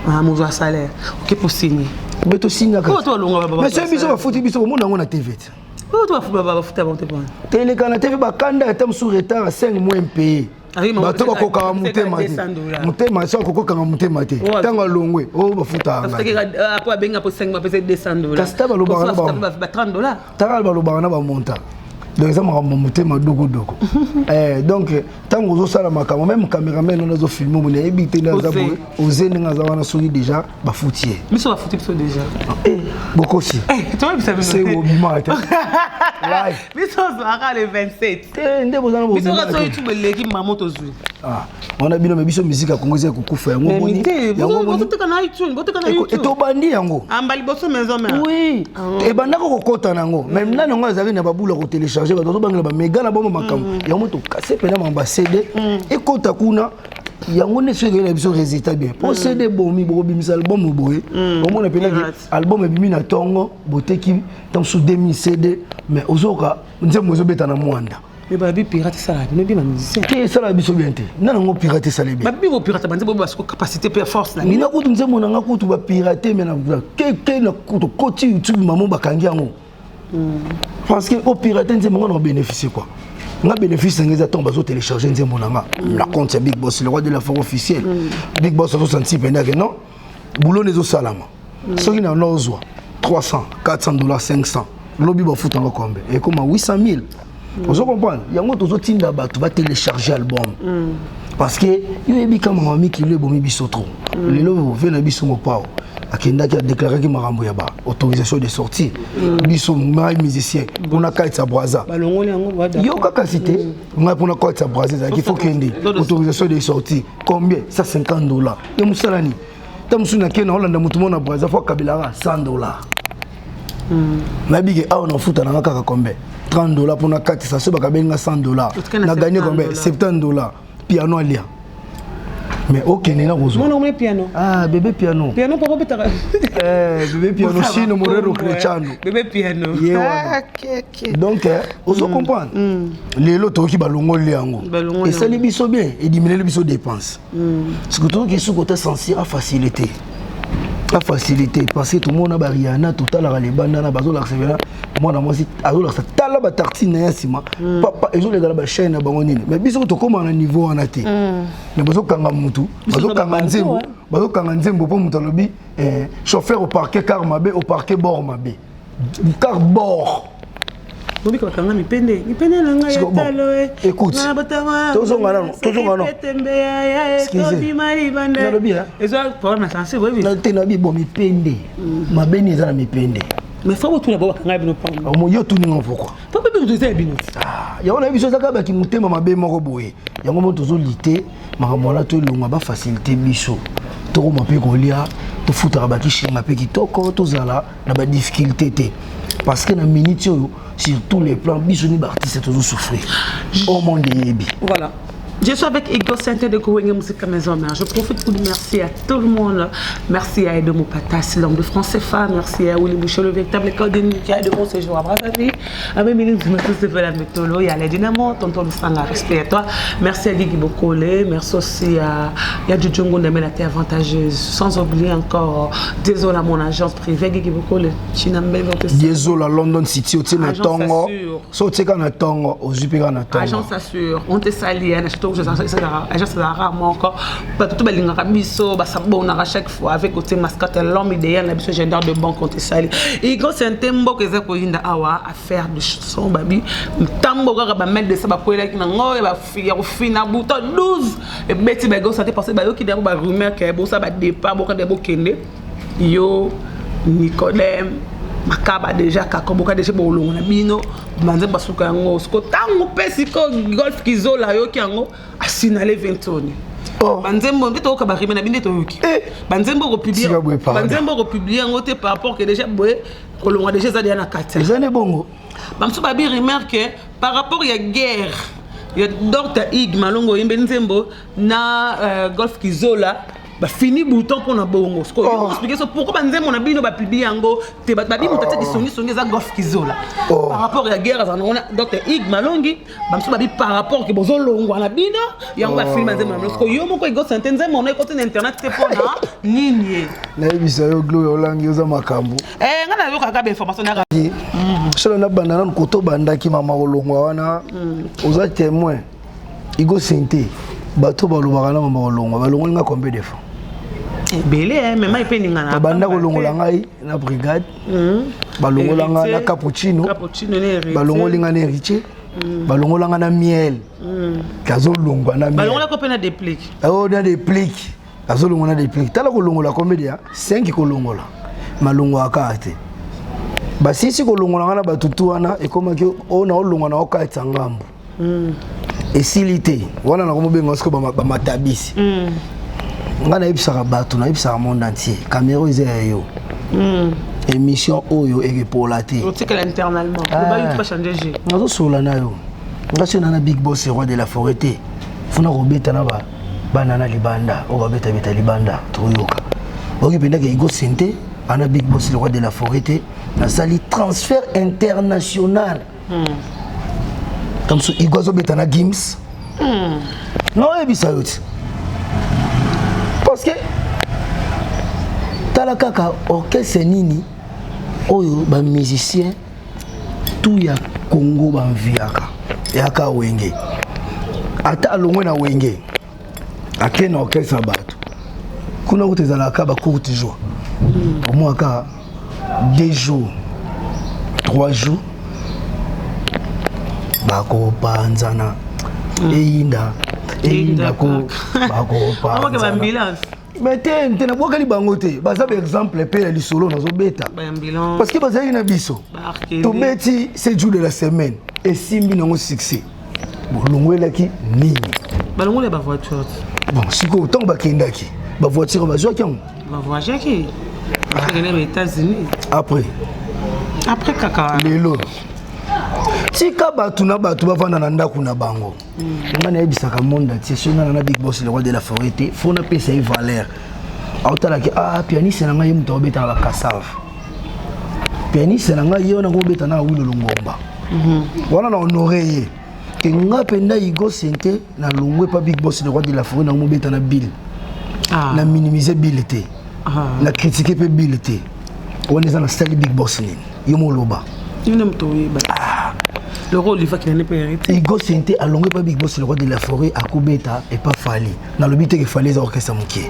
Speaker 2: Ah, mozwa salaire oke po signer.
Speaker 1: Mpe tosignaka.
Speaker 2: Oyo to balonga
Speaker 1: Mais soki biso bafuti biso, komona yango na TV te.
Speaker 2: Oyo to bafuta bango te pona?
Speaker 1: Teleka na TV, bakanda ata mosusu retard ya 5 mois impayé.
Speaker 2: Ah,
Speaker 1: Bato bakokaka motema te,
Speaker 2: 200 $.
Speaker 1: motema so akokokanga motema te. Ntango alongwe oyo bafutaka ngai.
Speaker 2: Bafutaki apo abenga po 5 bapesa 200 $.
Speaker 1: Kasi ta balobaka na bango.
Speaker 2: Ba 30 $.
Speaker 1: Taka balobaka na bamonta. Donc eza makambo motema dokodoko. Eh, donc ntango ozosala makambo, même cameraman wana azofilme boye, nayebi te nde aza boye, oze ndenge aza wana, soki déjà bafuti ye.
Speaker 2: Biso bafuti biso déjà.
Speaker 1: Eh, bokosi.
Speaker 2: Eh, toyebisa bino.
Speaker 1: Se obima te.
Speaker 2: Biso ozwaka le 27.
Speaker 1: Te nde boza na
Speaker 2: biso kaka soki tube eleki mamo tozwi.
Speaker 1: Ah, wana bino me biso musique ya Congo eza kokufa yango moni.
Speaker 2: Yango boteka na iTunes, boteka na YouTube.
Speaker 1: Tobandi yango.
Speaker 2: Amba liboso maison mère.
Speaker 1: Oui. Ebandaka kokota na yango. Mais nani yango azali na babula ko télécharger, bato bazobangela ba mega na bango makambo. Yango tokase pena makambo ya CD. Ekota kuna yango nde soki eyela biso résultat bien. Po CD bomi bokobimisa album boye. Omona pena album ebimi na tongo boteki ntango mosusu 2000 CD, mais ozoka nzembo ezobeta na mwanda.
Speaker 2: Mais babi pirate esalaka bino bien bamusicien?
Speaker 1: Te, esalaka biso bien te. Nani yango pirate esali bien?
Speaker 2: Babi bopirate banzembo basiko capacité mpe force na
Speaker 1: bino. Kutu nzembo na nga kutu bapirate, me na keke na kutu koti YouTube mamo bakangi yango. Parce que opirate nzembo nga na obénéficie quoi? Nga bénéfice na nga eza ntango bazotélécharge nzembo na nga na compte ya Big Boss le roi de la forêt officiel. Big Boss azosanti mpendake non boulot ezosalama. Soki na nozwa 300, 400 dollars, 500, lobi bafutanga combien? Ekoma 800 000. Ozo comprendre? Yango tozotinda bato batélécharge album, parce que yo oyebi ka mama mikili ebomi biso trop. Lelo ve na biso mopao akendaki adéclaraki makambo ya ba autorisation de sortie. Biso ngai musicien mpona kati ya Braza, yo kaka si te ngai mpona kati ya Braza ezalaki faut kende autorisation de sortie combien? 150 dollars. Yo mosala nini? Ta mosusu nakei na olanda motu moko na Braza, faut akabelaka 100 dollars. Nayebi ke awa nafuta nanga kaka combien? 30 dollars mpona katisa. So bakabeli nga 100 dollars, na gagné combien? 70 dollars. Piano alia, mais okende na kozwa.
Speaker 2: Mwana piano.
Speaker 1: Ah, bébé piano.
Speaker 2: Piano papa betaka.
Speaker 1: Eh, bébé piano sino morero crechano.
Speaker 2: Bébé piano.
Speaker 1: Ye wana. Donc ozo comprendre, lelo tokoki balongoli yango, esali biso bien, ediminueli biso dépense. Soki tokoki soki ota censure afacilité, afacilité, parce que tomona bariana totalaka libanda na bazolakisa pena mwana mwasi azolakisa tala batartine na ye nsima papa ezoleka na bachaine na bango nini. Mais biso tokóma na niveau wana te. Mais bazokanga mutu, bazokanga nzembo, bazokanga nzembo mpo moto alobi chauffeur oparke car mabe, oparke bord mabe, car bord.
Speaker 2: Bobika bakanga mipende, mipende na ngai ya talo.
Speaker 1: Écoute, tozonga nano, tozonga nano.
Speaker 2: Tobima libanda.
Speaker 1: Nalobi
Speaker 2: eza problème na sensible, oyebi
Speaker 1: te. Nabi bon, mipende mabe nini eza na mipende?
Speaker 2: Mais faut botuna bo bakanga bino
Speaker 1: pango. Yo tuninga pourquoi?
Speaker 2: Po mpe bino eza ya bino.
Speaker 1: Yango na biso ezaka baki motema mabe moko boye. Yango mo tozolite makambo wana to elonga bafacilité biso, tokoma mpe kolia, tofutaka bakishinga mpe kitoko, tozala na badifficulté te, parce que na minute oyo, sur tous les plans, biso ni baartiste tozosouffrir au monde eyebi.
Speaker 2: Voilà. Je suis avec Hugo Sainte de Kouenge Musica Maison Mère. Je profite pour dire merci à tout le monde. Merci à Edo Mopatas, l'homme de France CFA. Merci à Willy Boucher, le véritable code de bon séjour à Brazzaville. Avec Méline de la Métolo, il y a les Dynamo, Tonton Lusanga, respect à toi. Merci à Guigui Bokole. Merci aussi à Yadjou Ndame, la terre avantageuse. Sans oublier encore, désolé à mon agence privée, Guigui Bokole.
Speaker 1: Désolé à London City, au na tongo. So otieka na ntongo, ozwi mpe kaka na ntongo.
Speaker 2: Agence assure, on te sali agence ezalaka moko. Bato to balingaka biso, basabonaka chaque fois avec otie mascotte, l'homme idéal na biso, gender de banque, on te sali. Igo Sente, mboka eza koyinda awa, affaire de chanson. Babi ntambo kaka bamele de sa bakwelaki nango ya kofina buto 12 ebeti baigo Sente, parce bayoki yango barumeur ke bosa badépart, bokende bokende yo Nicodème Makaba déjà kaka boka déjà bolongo na bino banzembo basuka yango. Siko ntango mpe siko Golf Kizola ayoki yango, asinale ventoni banzembo nde toyoka barime na bino nde toyoki banzembo banzembo okopublie yango te par rapport ke déjà boye kolongwa déjà eza deya na kati.
Speaker 1: Eza nde bongo.
Speaker 2: Bamosusu babi rumeur ke par rapport ya guerre ya Dr Ig Malongo oyembe nzembo na Golf Kizola, bafini bouton mpona bongo. Sikoyo expliquer so pourquoi banzembo na bino bapublie yango te. Bato babi moto atiaki songisongi eza Golf Kizola par rapport ya guerre azala nango na Dr Ig Malongi. Bamosusu babi par rapport ke bozolongwa na bino yango bafini banzembo na bino. Sikoyo yo moko Hugo Sente, nzembo ono ekoti na internet te mpona nini ye?
Speaker 1: Nayebisa yo, Gloria Olangi, oza makambo.
Speaker 2: Nga nayokaka bainformation naka.
Speaker 1: Solo nabanda nanu koto obandaki mama kolongwa wana, oza témoin. Hugo Sente, bato balobaka na mama kolongwa, balongoli nga combien de fois?
Speaker 2: Ebele, mais mai mpe ningana.
Speaker 1: Babanda kolongola ngai na brigade, balongola ngai na Cappuccino, balongoli ngai na Héritier, balongola ngai na Miel, kazolongwa na
Speaker 2: balongolako mpe na Déplique.
Speaker 1: Oh, na Déplique, azolongwa na Déplique. Tala kolongola combien? 5 kolongola, malongwaka te. Basisi kolongola ngai na batutu wana, ekomaki oyo na olongwa na okatisa ngambo. Esili te wana, nakomobenga siko bamatabisi. Ngai nayebisaka bato, nayebisaka monde entier, caméra eza ya yo. Émission oyo ekepola te. Nazosolola na yo, nga so na Big Boss Roi de la Forêt te, funa kobeta na bana na libanda oyo babetabeta libanda. Toyoka oyoki mpendaka Igo Sente ana Big Boss le Roi de la Forêt te. Nasali transfert international. Kamso Igo azobeta na Gims, naoyebisa yo ti, parce que tala kaka orchestre nini oyo bamusicien tout ya Congo banviaka, eyaka Wenge. Ata alongwe na Wenge, ake na orchestre ya bato kuna, kuta ezalaka bacourte joie, omwaka 2 jours, 3 jours, bakopanzana. Eyinda eyinda ko bakopanzana. Mais te te, nabwakali bango te, baza baexemple mpe ya lisolo nazobeta, parce que bazalaki na biso. Tobeti 7 jours de la semaine, esimbi nango succès, bolongwelaki nini?
Speaker 2: Balongoli bavoiture.
Speaker 1: Bon, sikoyo ntango bakendaki, bavoiture bazwaki yango.
Speaker 2: Bavoyageaki, bakende ba États-Unis.
Speaker 1: Après?
Speaker 2: Après kaka.
Speaker 1: Lelo tika bato na bato bavanda na ndako na bango. Ngai nayebisaka monde entier, soki ngai na Big Boss le Roi de la Forêt te, fo napesa ye valeur. Aotalaki ah, pianiste na ngai, ye moto aobeta na bakasave, pianiste na ngai ye wana akobeta na Awilo Longomba wana, na honore ye ke nga mpenza Igo Sente nalongwe pa Big Boss le Roi de la Forêt, nango mobeta na Bill. Na minimize Bill te, na critique mpe Bill te. Wana eza nasali Big Boss nini? Yo moloba.
Speaker 2: Yo moto oyeba le rôle Oliver kinane mpe Héritier.
Speaker 1: Igo Sente alongwe pa Big Boss le Roi de la Forêt, akobeta epa Fali. Nalobi te ke Fali eza orchestre mokie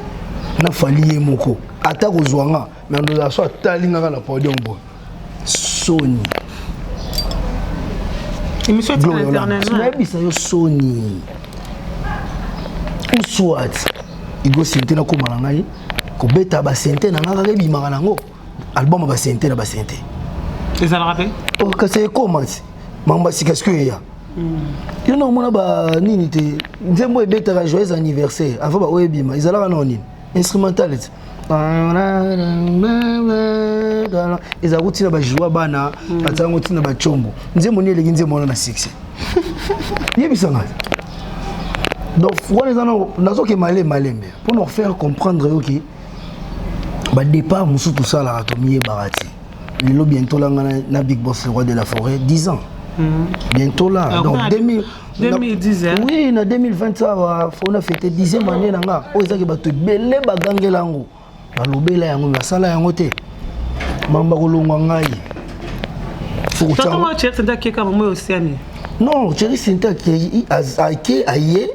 Speaker 1: na Fali ye moko ata kozwa nga, mais andozala so atali ngaka na podium boye, soni.
Speaker 2: Émission éternellement.
Speaker 1: Nayebisa yo, soni. Ou soit Igo Sente nakóma na ngai kobeta basente na ngai kaka, ebimaka nango album ya basente na basente.
Speaker 2: Ezalaka mpe.
Speaker 1: Kasi ekóma ti makambo ya sika sikoyo eya. Yo na omona banini te, nzembo ebetaka joyeux anniversaire avant baoyo ebima, ezalaka nao nini? Instrumental ti ezala kotina bajoua bana batia yango ntina bacombo. Nzembo nini eleki nzembo wana na succès? Yebisa ngai. Donc wana eza nazoke malembe malembe mpona faire comprendre yo ke badépart mosusu tosalaka, tomiyebaka ti lelo. Bientôt la nga na Big Boss le Roi de la Forêt 10 ans bientôt là. Donc 2000
Speaker 2: 2010, hein?
Speaker 1: Oui, na 2020 awa fo na fête 10e année na nga oyo ezaki. Bato ebele bagangela yango, balobela yango, basala yango te. Mamba kolongwa ngai. Non, Thierry Sente ake, aye,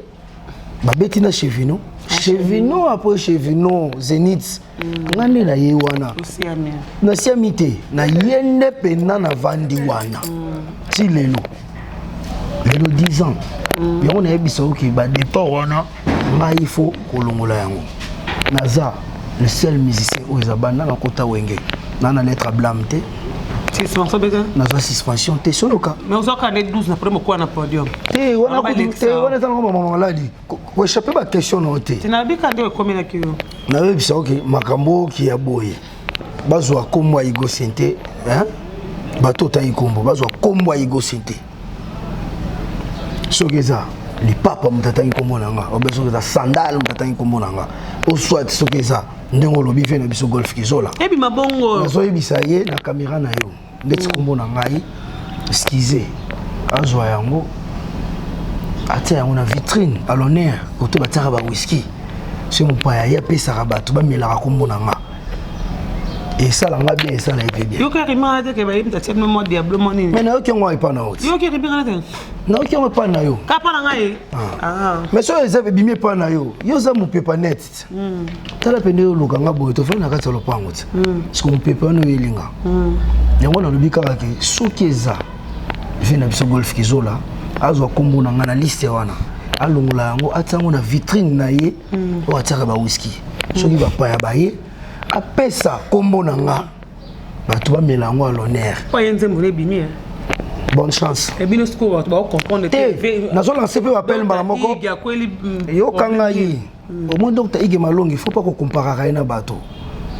Speaker 1: babeti na Chevino, Chevino après Chevino Zénith. Nga nde na ye wana nasiami te, na ye nde mpenza navandi wana ti lelo. Lelo 10 ans yango. Nayebisa oke badépart wana, ngai fo kolongola yango. Naza le seul musicien oyo eza banda nakota Wenge na lettre blâme te, nazwa suspension te, soloka.
Speaker 2: Mais ozwaka nde 12 na problème okuwa na podium.
Speaker 1: Te, wana eza nango mama maladi koéchappe baquestion na yo te.
Speaker 2: Nabika nde ekomelaki yo.
Speaker 1: Nayebisa oke makambo oki ya boye, bazwa nkombo ya Igo Sente, bato otangi nkombo, bazwa nkombo ya Igo Sente. Soki eza lipapa moto atangi nkombo na nga, obe soki eza sandale moto atangi nkombo na nga, o soit soki eza ndenge olobi ve na biso Golf Kizola.
Speaker 2: Ebima bongo.
Speaker 1: Nazoyebisa ye na caméra na yo ndeti nkombo na ngai, excuse, azwa yango, atia yango na vitrine à l'honneur, kote batiaka bawiski. So mopaya ye apesaka bato bamelaka nkombo na nga. Esala nga bien, esala ye mpe bien.
Speaker 2: Yoka rima wana te ke bayebi tatia bino mwa diablo mwa nini.
Speaker 1: Mais nayoki yango epa na yo ti.
Speaker 2: Yoki rima wana te.
Speaker 1: Nayoki yango epa na yo.
Speaker 2: Kapa na ngai. Ah.
Speaker 1: Mais soki eza ebimi epa na yo, yo oza mopepa net. Tala mpe nde oluka nga boye, tofandi na kati ya lopango ti. Siko mopepa wana oyelinga. Yango nalobi kaka ke soki eza vie na biso Golf Kizola azwa kombo na nga na liste wana, alongola yango, atia yango na vitrine na ye oyo atiaka ba whisky. Soki bapaya baye, apesa kombo na nga, bato bamela yango à l'honneur.
Speaker 2: Po ye nzembo na ebimi.
Speaker 1: Bonne chance.
Speaker 2: Ebino sikoyo bato bakocomprendre
Speaker 1: te. Nazolancer mpe bapele mbala moko. Yoka ngai, omoni Docteur Ige Malongi, faut pas kokomparaka ye na bato.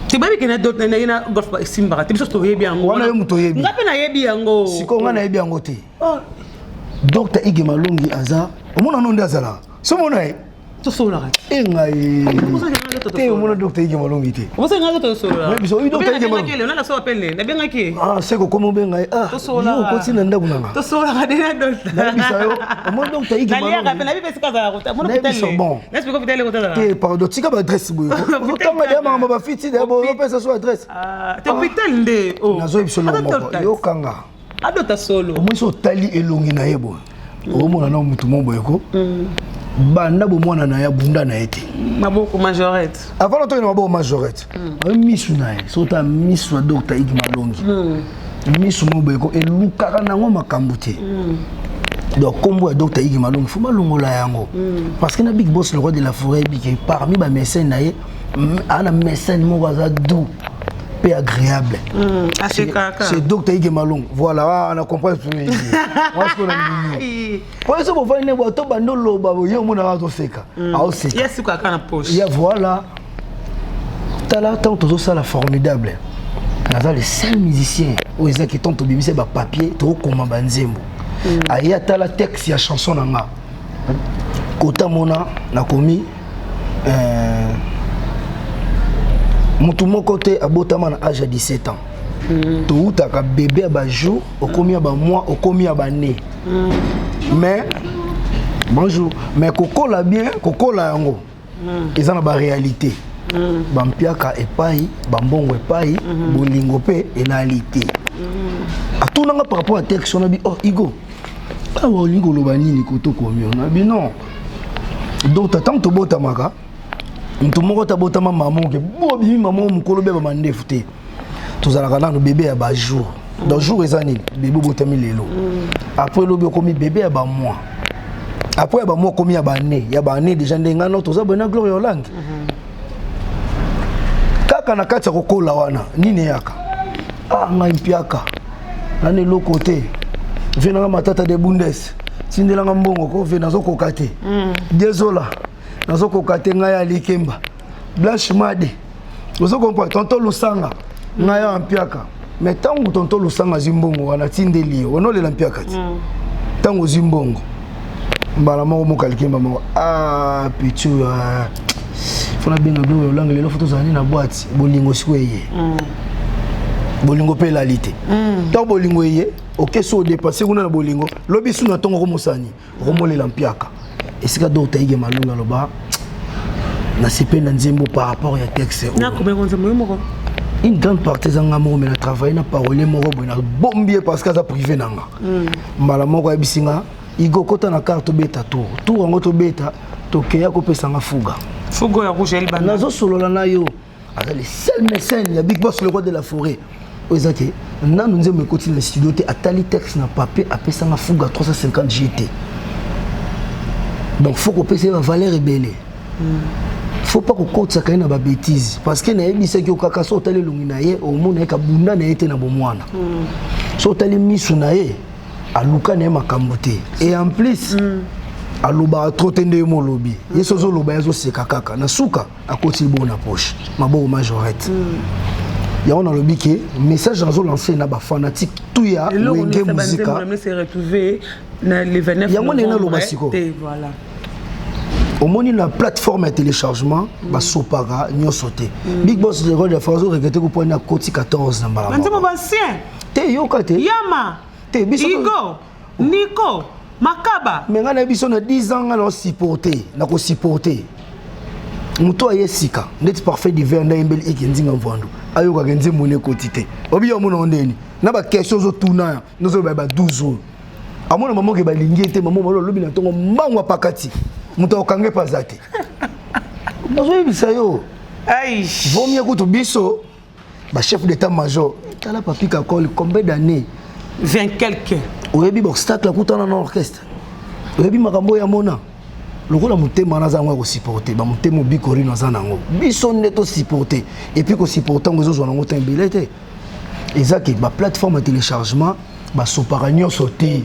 Speaker 2: Toyebi ke na ye na Golf esimbaka te, biso toyebi yango.
Speaker 1: Wana yo moto oyebi.
Speaker 2: Nga mpe nayebi yango.
Speaker 1: Sikoyo nga nayebi yango te. Docteur Ige Malongi aza, omona no nde azalaka, so mona ye.
Speaker 2: Tosololaka.
Speaker 1: E ngai te, omona Docteur Ige Malongi te.
Speaker 2: Biso
Speaker 1: oyi Docteur Ige Malongi.
Speaker 2: Nabengaki.
Speaker 1: Ah, se kokoma obenga ye. Ah, yo okoti na ndako nanga.
Speaker 2: Tosololaka de na Docteur.
Speaker 1: Nayebisa yo, omoni Docteur Ige Malongi.
Speaker 2: Naliaka mpe nayebi mpe esika azalaka.
Speaker 1: Nayebisa bon te, pardon, tika baadresse boye, ozotanga deya makambo bafiti deya, ozopesa so adresse.
Speaker 2: Te, hôpital nde.
Speaker 1: Nazoyebisa eloko moko, yokanga.
Speaker 2: Adota solo.
Speaker 1: Omoni so otali elongi na ye boye, omona na mutu mo boye ko banda bomwana na ye, abunda na ye te.
Speaker 2: Maboko majorette.
Speaker 1: Avant na tokende maboko majorette, misu na ye, so ota misu ya Docteur Ige Malongi, misu mo boye ko elukaka nango makambo te. Donc kombo ya Docteur Ige Malongi, faut balongola yango, parce que na Big Boss le roi de la forêt ebike parmi bamécène na ye, aa na mécène moko aza doux mpe agréable. C'est Docteur Ige Malongi. Voilà, na comprendre wasiko na ndimi po so bofandi ne boye, to bandi oloba ye, omonaka toseka, aoseka.
Speaker 2: Yesikaka na poche.
Speaker 1: Ya voilà, tala, ntango tozosala Formidable, naza le seul musicien oyo ezaki ntango tobimisa bapapier, tokokoma banzembo, aye atala texte ya chanson na nga, kota mona nakomi motu moko te abotama na age ya 17 ans. Toutaka bébé ya bajour, okomi ya bamois, okomi ya bane. Mais bonjour, mais kokola bien, kokola yango eza na baréalité, bampiaka epai, bambongo epai, bolingo mpe elali te. Atunanga par rapport à texte wana bi: "Oh Igo, awa olingi koloba nini koto komi ona bi?" Non, donc ntango tobotamaka, moto moko tabotama mama oke bo bimi mama mokolo be bamandefu te. Tozalaka nano bébé ya bajour. Donc jour eza nini? Bébé obotami lelo, après lobi okomi bébé ya bamois, après ya bamois okomi ya baannée, ya baannée déjà ndenge ngano toza boye na Gloire Olangi. Kaka na kati ya kokola wana, nini eyaka? Ah, ngai mpiaka nani, eloko te, vie nanga matata de bundes, tindelanga mbongo ko vie, nazokoka te, dezola, nazokoka te, ngai ya likemba Blanche Made, ozo comprendre, tonton Lusanga, ngai ya mpiaka. Mais ntango tonton Lusanga azwi mbongo wana, tindeli ye wana, olela mpiaka ti ntango ozwi mbongo mbala moko moka likemba moko. Ah, pichu, faut nabenga biloko Olangi lelo, faut tozala nde na boîte. Bolingo sikoyo eye, bolingo mpe elali te. Ntango bolingo eye, oke so odépenser kuna na bolingo, lobi su na ntongo okomosani, okomolela mpiaka. Esika Docteur Ige Malongi aloba nasepeli na nzembo par rapport ya texte.
Speaker 2: Nakomeka nzembo yo moko.
Speaker 1: Une grande partie eza nga moko, mais na travaille na parolier moko boye, nabombi ye parce que aza privé na nga. Mbala moko ayebisi nga: "Igo, kota na car, tobeta tour." Tour yango tobeta, tokeya kopesa nga fuga.
Speaker 2: Fugo ya rouge ya libanda.
Speaker 1: Nazosolola na yo, aza le seul mécène ya Big Boss le roi de la forêt oyo eza ke nanu nzembo ekoti na studio te, atali texte na papier, apesanga fuga 350 gt. Donc faut kopesa ye bavaleur ebele, faut pas kokotisaka ye na babêtise, parce que nayebisaki yo kaka, so otali elongi na ye, omona ye kabunda na ye te na bomwana. So otali misu na ye, aluka na ye makambo te. Et en plus alobaka trop te. Nde ye mo olobi ye so ozoloba, ye azoseka kaka. Na suka akoti bongo na poche, maboko majorette. Yango nalobi ke message nazolancer na bafanatique tout ya Wenge Muzika.
Speaker 2: Se retrouver na le 29.
Speaker 1: Yango ndenge naloba sikoyo.
Speaker 2: Te, voilà.
Speaker 1: Omoni na plateforme ya téléchargement, basopaka nyonso te. Big Boss le roi de la forêt azoregretter koponi akoti 14 na mbala
Speaker 2: banzembo
Speaker 1: moko.
Speaker 2: Bancien.
Speaker 1: Te, yoka te.
Speaker 2: Yama.
Speaker 1: Te, biso
Speaker 2: Igo Nico Makaba.
Speaker 1: Mais ngai na biso na 10 ans, ngai na osupporte, nakosupporte. Moto aye sika ndeti Parfait d'hiver nde ayembeli Ike Nzinga Mvandu, ayokaka nzembo ne ekoti te. Obi yo omona ndeni na ba question ozotuna ya nozoloba ba 12 oyo amona mama oke balingi ye te, mama malo alobi na ntongo mbangu apakati moto akokanga epe aza te. Nazoyebisa yo vaut mieux kutu biso ba chef d'état major. Tala Papi Kakol, combien d'années?
Speaker 2: 20 quelque.
Speaker 1: Oyebi ba obstacle akutana na orchestre, oyebi makambo oyo amona lokola motema wana aza yango ya kosupporte bamotema obikorino aza nango, biso nde tosupporte. Et puis kosupporte yango ezozwa nango temps ebele te. Eza ke baplateforme ya téléchargement basopaka nyonso te,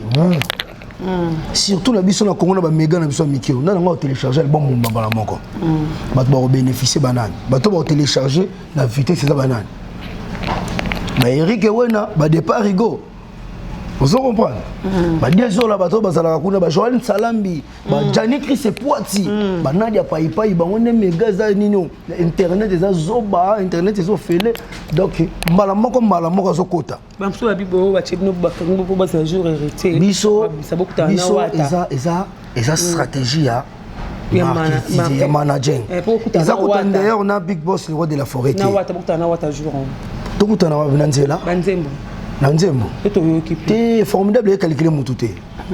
Speaker 1: surtout na biso na Congo na bamega na biso ya mike. Nani yango akotélécharge album mombambala moko? Bato bakobénéficie banani? Bato bakotélécharge na vitesse eza banani? Baerik Ewena, badépart Rigo, ozo comprendre? Badiezola, bato bazalaka kuna, bajoel Nsalambi, bajani Chris Epwati, banadia Paipai, bango nde mega eza nini. Internet eza zoba, internet ezofele, donc mbala moko mbala moko azokota.
Speaker 2: Bamosusu babi boyo batie bino, bakangi mpo bazala jour héritier.
Speaker 1: Biso biso eza stratégie ya marketing, ya managing. Eza kuta d'ailleurs na Big Boss le roi de la forêt te. Tokutana wapi? Na nzela?
Speaker 2: Banzembo.
Speaker 1: Na nzembo.
Speaker 2: Toyoki.
Speaker 1: Te, Formidable ecalcule motu te.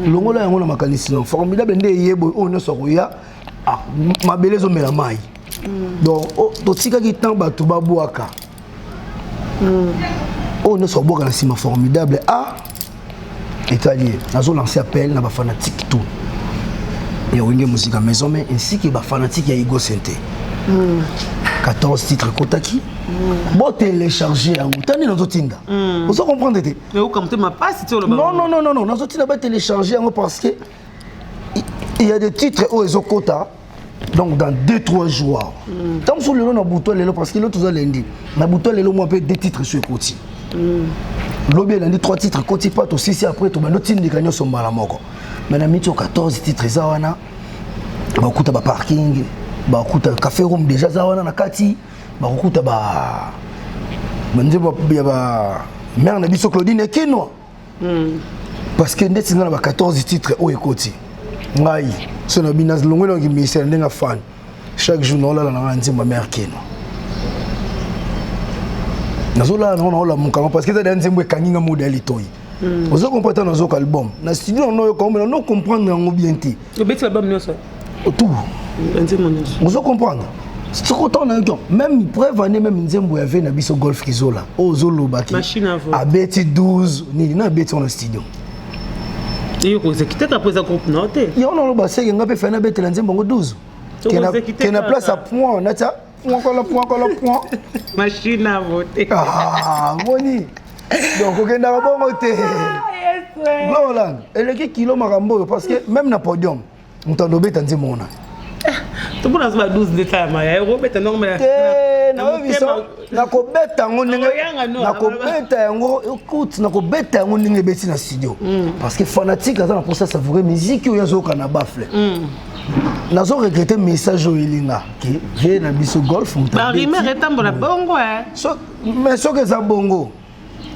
Speaker 1: Longola yango na makanisi na Formidable nde eyeboye oyo nyonso akoya mabele ezomela mai. Donc totikaki temps bato babwaka oyo nyonso abwaka na nsima Formidable a etali ye. Nazolance appel na bafanatique tout ya Wenge Musica Maison Mère ainsi que bafanatique ya Igo Sente. 14 titres ekotaki, botélécharge yango. Tani nazotinda, ozo comprendre te? Non, non, non, non, nazotinda batélécharge yango parce que il y a des titres oyo ezokota donc dans 2 3 jours. Ntango mosusu lelo na butu lelo, parce que lelo toza lundi, na butu lelo mwa mpe deux titres so ekoti, lobi elandi trois titres ekoti pa tosisi. Après tobandi otindika nyonso mbala moko. Mais na miti 14 titres eza wana, bakokuta baparking, bakokuta Café Room déjà eza wana na kati, bakokuta ba banzembo ya ba mare na biso Claudine Ekinwa, parce que ndeti nga na ba 14 titres oyo ekoti, ngai so na bino longoli nangi ministère ndenge afani, chaque jour naolala na ngai nzembo ya mare Kino, nazolala nango, naolamuka ngo, parce que eza deya nzembo ekangi nga moda ya litoi. Ozo comprendre? Ntango nazoka album na studio, nango nayoka omela no comprendre yango bien te.
Speaker 2: Obeti album nyonso?
Speaker 1: Tout.
Speaker 2: Nzembo nyonso.
Speaker 1: Ozo comprendre? Soko ntango nayoki, même preuve ane, même nzembo ya ve na biso Golf Kizola oyo ozolobaki abeti 12 nini na abeti ngo na studio.
Speaker 2: Eyo kozekitaka mpo eza groupe na yo te.
Speaker 1: Yango naloba seke nga mpe fai nabetela nzembo yango 12 ke na place ya point natia point kolo point kolo point.
Speaker 2: Machine à voter.
Speaker 1: Ah, moni donc okendaka bongo te. Gloland eleki kilo makambo oyo, parce que même na podium moto andobeta nzembo wana.
Speaker 2: Tomona ba 12 nde talama ya ekobeta ndongo.
Speaker 1: Te, nayebisa nakobeta yango ndenge nakobeta yango. Écoute, nakobeta yango ndenge ebeti na studio, parce que fanatique aza na mposa savoure musique oyo azoyoka na baffle. Nazo regrette message oyo elinga ke vie na biso Golf.
Speaker 2: Barumeur etambola bongo.
Speaker 1: Mais soki eza bongo,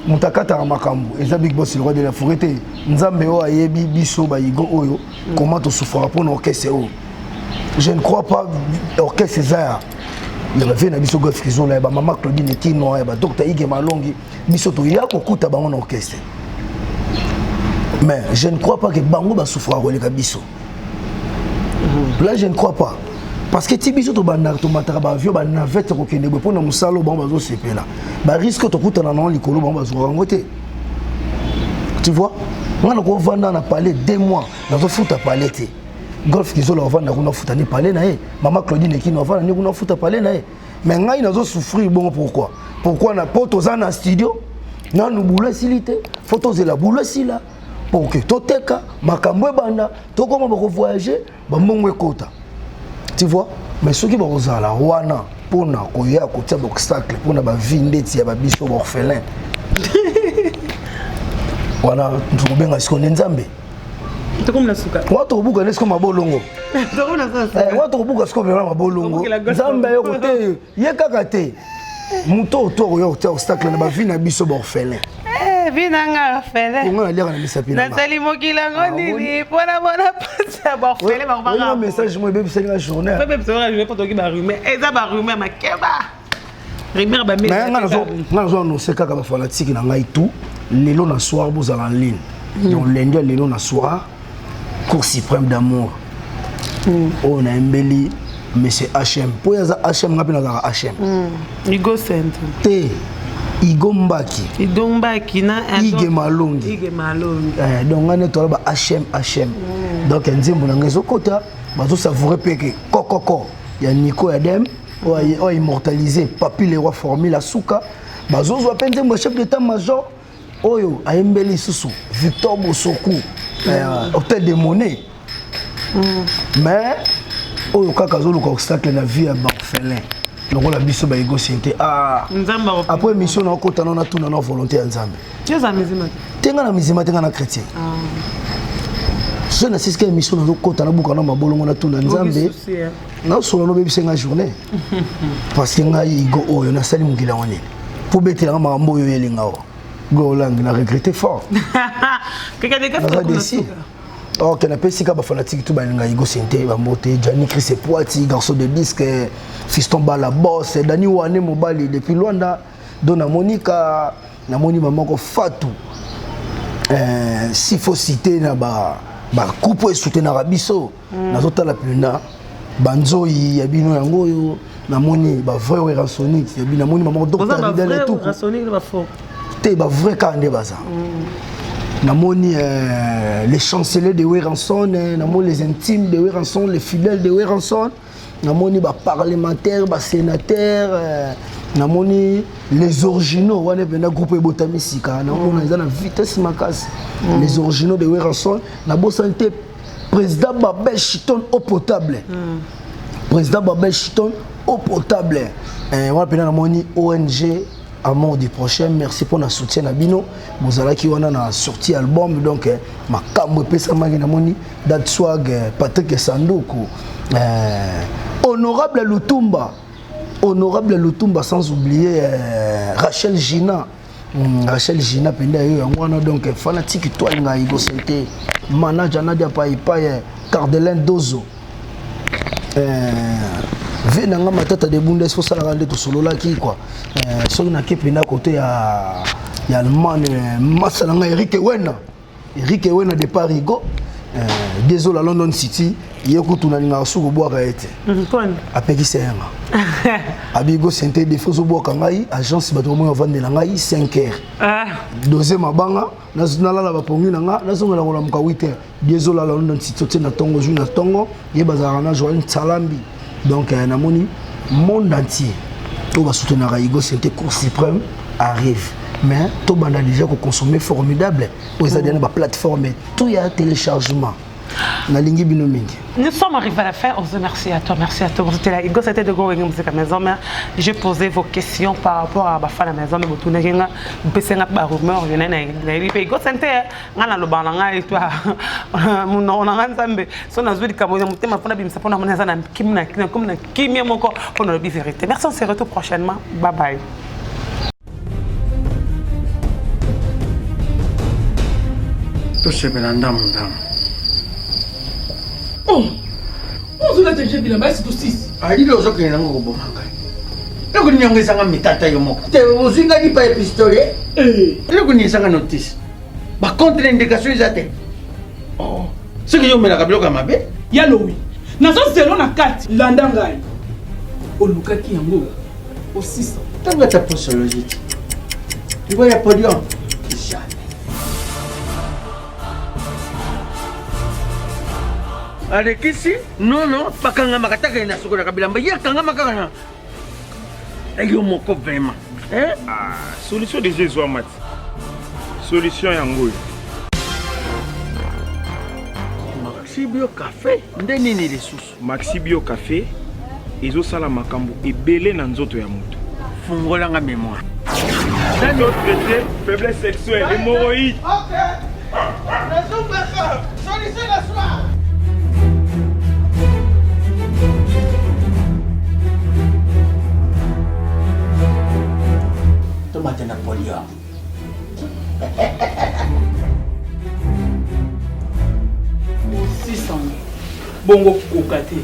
Speaker 1: moto akataka makambo eza Big Boss le roi de la forêt te. Nzambe oyo ayebi biso bayigo oyo, comment tosufraka mpona orchestre oyo. Je ne crois pas orchestre eza ya bavie na biso Golf Kizola, ya bamama Claudine Ekinwa, ya badocteur Ige Malongi. Biso toya kokuta bango na orchestre, mais je ne crois pas que bango basufraka koleka biso. Là, je ne crois pas, parce que ti biso tobandaka, tomataka baavion, banavette, kokende boye mpona mosala oyo, bango bazosepela. Barisque tokutana nango likolo, bango bazwaka yango te. Tu vois, nga nakovanda na palais 2 mois, nazofuta palais te. Golf Kizola ovanda kuna, afuta ni palais na ye. Mama Claudine Ekino avanda ni kuna, afuta palais na ye. Mais ngai nazosouffrir bongo. Pourquoi? Pourquoi? Na po toza na studio nanu bulo esili te, fo tozela bulo esila pour que toteka makambo ebanda, tokoma bakovoyage, bambongo ekota, tu vois? Mais soki bakozala wana mpona koya kotia baobstacle mpona bavie ndeti ya babiso baorphelin wana, tokobenga siko nde Nzambe.
Speaker 2: Tokomi na suka.
Speaker 1: Wa tokobuka nde siko mabolongo, wa tokobuka siko vraiment mabolongo. Nzambe ayoko te, ye kaka te moto oyo to akoya kotia obstacle na bavie na biso baorphelin.
Speaker 2: Eh, binanga orphelin.
Speaker 1: Nga naliaka na misapi na nga.
Speaker 2: Nasali mokili yango
Speaker 1: Ah,
Speaker 2: nini mpo na mona mpasi ya baorphelin
Speaker 1: Olinga message mo ebebisaki nga journée.
Speaker 2: Mpe bebisaka journée mpo toki barumeur. Eza barumeur makeba. Rumeur ba
Speaker 1: Mais nga nazo nga nazo annoncer kaka ba fanatique na ngai tout lelo na soir bozala en ligne. Donc lundi ya lelo na soir Cour suprême d'amour. Oyo nayembeli monsieur HM. Po ye aza HM nga mpe nazalaka HM.
Speaker 2: Igo Center.
Speaker 1: Te Igo Mbaki.
Speaker 2: Igo Mbaki na
Speaker 1: Ige Malongi.
Speaker 2: Ige Malongi.
Speaker 1: Eh, donc nga nde toala ba HM HM. Donc nzembo na ngai ezokota bazosavoure mpe ke kokoko ya Nico ya Dem oyo oyo immortalisé Papi le roi formule asuka bazozwa mpe nzembo ya chef d'état major oyo ayembeli lisusu Victor Bosoku hôtel de monnaie. Mais oyo kaka azoluka obstacle na vie ya baorphelin lokola biso ba Hugo Sente. Ah,
Speaker 2: Nzambe ako-
Speaker 1: après émission na okota na natuna na volonté ya Nzambe.
Speaker 2: Yo oza musulman te?
Speaker 1: Te nga na musulman te, nga na chrétien. So na sisika émission nazokota nabuka na mabolongo natuna Nzambe.
Speaker 2: Oki souci, eh.
Speaker 1: Nasola nobebisa nga journée parce que ngai Hugo oyo nasali mokili yango nini po betelanga makambo oyo oyelinga o Golang na regretté fort.
Speaker 2: Kaka de
Speaker 1: Naza déçu. Ok, napesi ka bafanatique tout balinga Hugo Sente bambote Gianni Chris Poiti garçon de disque fiston Bala boss Dani Wane mobali depuis Luanda Dona Monica namoni mama ko Fatou s'il faut citer na ba ba couple e soutenaka biso nazotala mpena banzoi ya bino yango oyo namoni ba vrai Werrasonik ya bino namoni mama ko
Speaker 2: Oza
Speaker 1: Dr
Speaker 2: ba
Speaker 1: Ridel
Speaker 2: vrai
Speaker 1: Etuku
Speaker 2: Werrasonic na ba faux.
Speaker 1: te ba vrai kaka nde baza. Namoni les chanceliers de Werrason, namoni les intimes de Werrason, les fidèles de Werrason, namoni ba parlementaires, ba sénateurs, namoni les originaux wana mpena groupe ebotami sika namona eza na vitesse makasi. Les originaux de Werrason, nabosani te président Babel Chiton eau potable. Président Babel Chiton eau potable. Wana mpena namoni ONG Amour du prochain, merci pour le soutien na bino. Bozalaki wana na sortie album donc makambo epesamaki namoni Dat Swag, Patrick Sanduku, Honorable Lutumba, Honorable Lutumba sans oublier Rachel Gina. Rachel Gina penda yo yango wana donc fanatique toi nga Hugo Sente, manager Nadia Pai Pai, Cardelin Dozo. Ve nanga matata de bundes faut salaka nde tosololaki quoi. Soki nake mpenza côté ya Allemagne, masa nanga Eric Wena. Eric Wena de Paris go. Désolé London City, ye kutu nalingaka suku kobwaka ye te.
Speaker 2: Mponi?
Speaker 1: Apekisa yanga. Abigo Sente défaut ozobwaka ngai, agence bato bamoi bavandela ngai 5 heures. Dose mabanga, nalala bapongi na nga, nazongela kolamuka 8 heures. Désolé London City otie na tongo, jour na tongo, ye bazalaka na Joël Nsalambi. Donc namoni monde entier to basoutenaka Hugo Sente, Cour suprême arrive. Mais to banda déjà ko consommer formidable oyo eza déjà na ba plateforme tout ya téléchargement. Nalingi bino mingi.
Speaker 2: Nous sommes arrivés à la fin. On se merci à toi, merci à toi. Vous étiez là. Hugo, c'était de gros musique à maison. Mais j'ai posé vos questions par rapport à Bafana maison. Mais vous n'avez pas de rumeur. Je n'ai pas Hugo, c'était nga na loba na ngai toi. Mon on a nzambe. So na zwi likambo ya motema mpona bimisa mpona mona eza na kimi na kimi, comme na kimia moko mpona lobi vérité. Merci, on se retrouve prochainement. Bye bye.
Speaker 8: Tosepela ndambu ndambu.
Speaker 9: Oh! Ozolata je bilamba esi tosisi.
Speaker 8: Alili ozokende nango koboma ngai. Eloko nini yango ezanga mitata yo moko? Te ozwi ngai lipa ya pistolet? Eloko nini ezanga notice? Ba contre indication eza te. Oh, soki yo omelaka biloko ya mabe?
Speaker 9: Ya lowi, nazozelo na kati, landa ngai. Olukaki yango osisa.
Speaker 8: Ntango ata posologie te. Liwa ya podium. Jamais. Alekisi nono bakangamaka taka na sokolaka bilamba ye akangama kaka na yo moko vraiment. Hein?
Speaker 4: Ah, solution déjà ezwama ti. Solution yango oyo.
Speaker 8: Maxi Bio Café nde nini lisusu?
Speaker 4: Maxi Bio Café ezosala makambo ebele na nzoto ya moto.
Speaker 8: Fungolanga mémoire.
Speaker 4: Traité faiblesse sexuelle, hémorroïde.
Speaker 8: Ok. Solution la soir. Tomate na podium.
Speaker 9: Osisa bongo koka te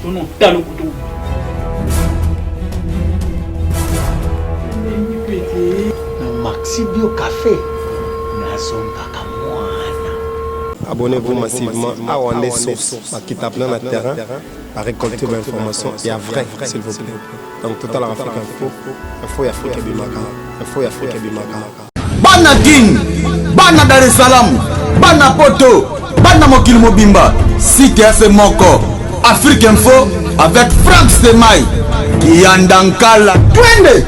Speaker 9: tono talo kutu.
Speaker 8: Na Maxi Bio Café nazongaka mwana.
Speaker 6: Abonnez-vous massivement awa nde source bakita mpena na terrain ba récolter ba information ya vrai s'il vous plaît. Donc totalaka Afrique Info, info ya Afrique ebimaka, info ya Afrique ebimaka.
Speaker 7: Bana Kin, bana Dar es Salaam, bana Poto, bana mokili mobimba, site ya se moko, Afrique Info avec Franck Semay, Kiyanda Nkala, twende!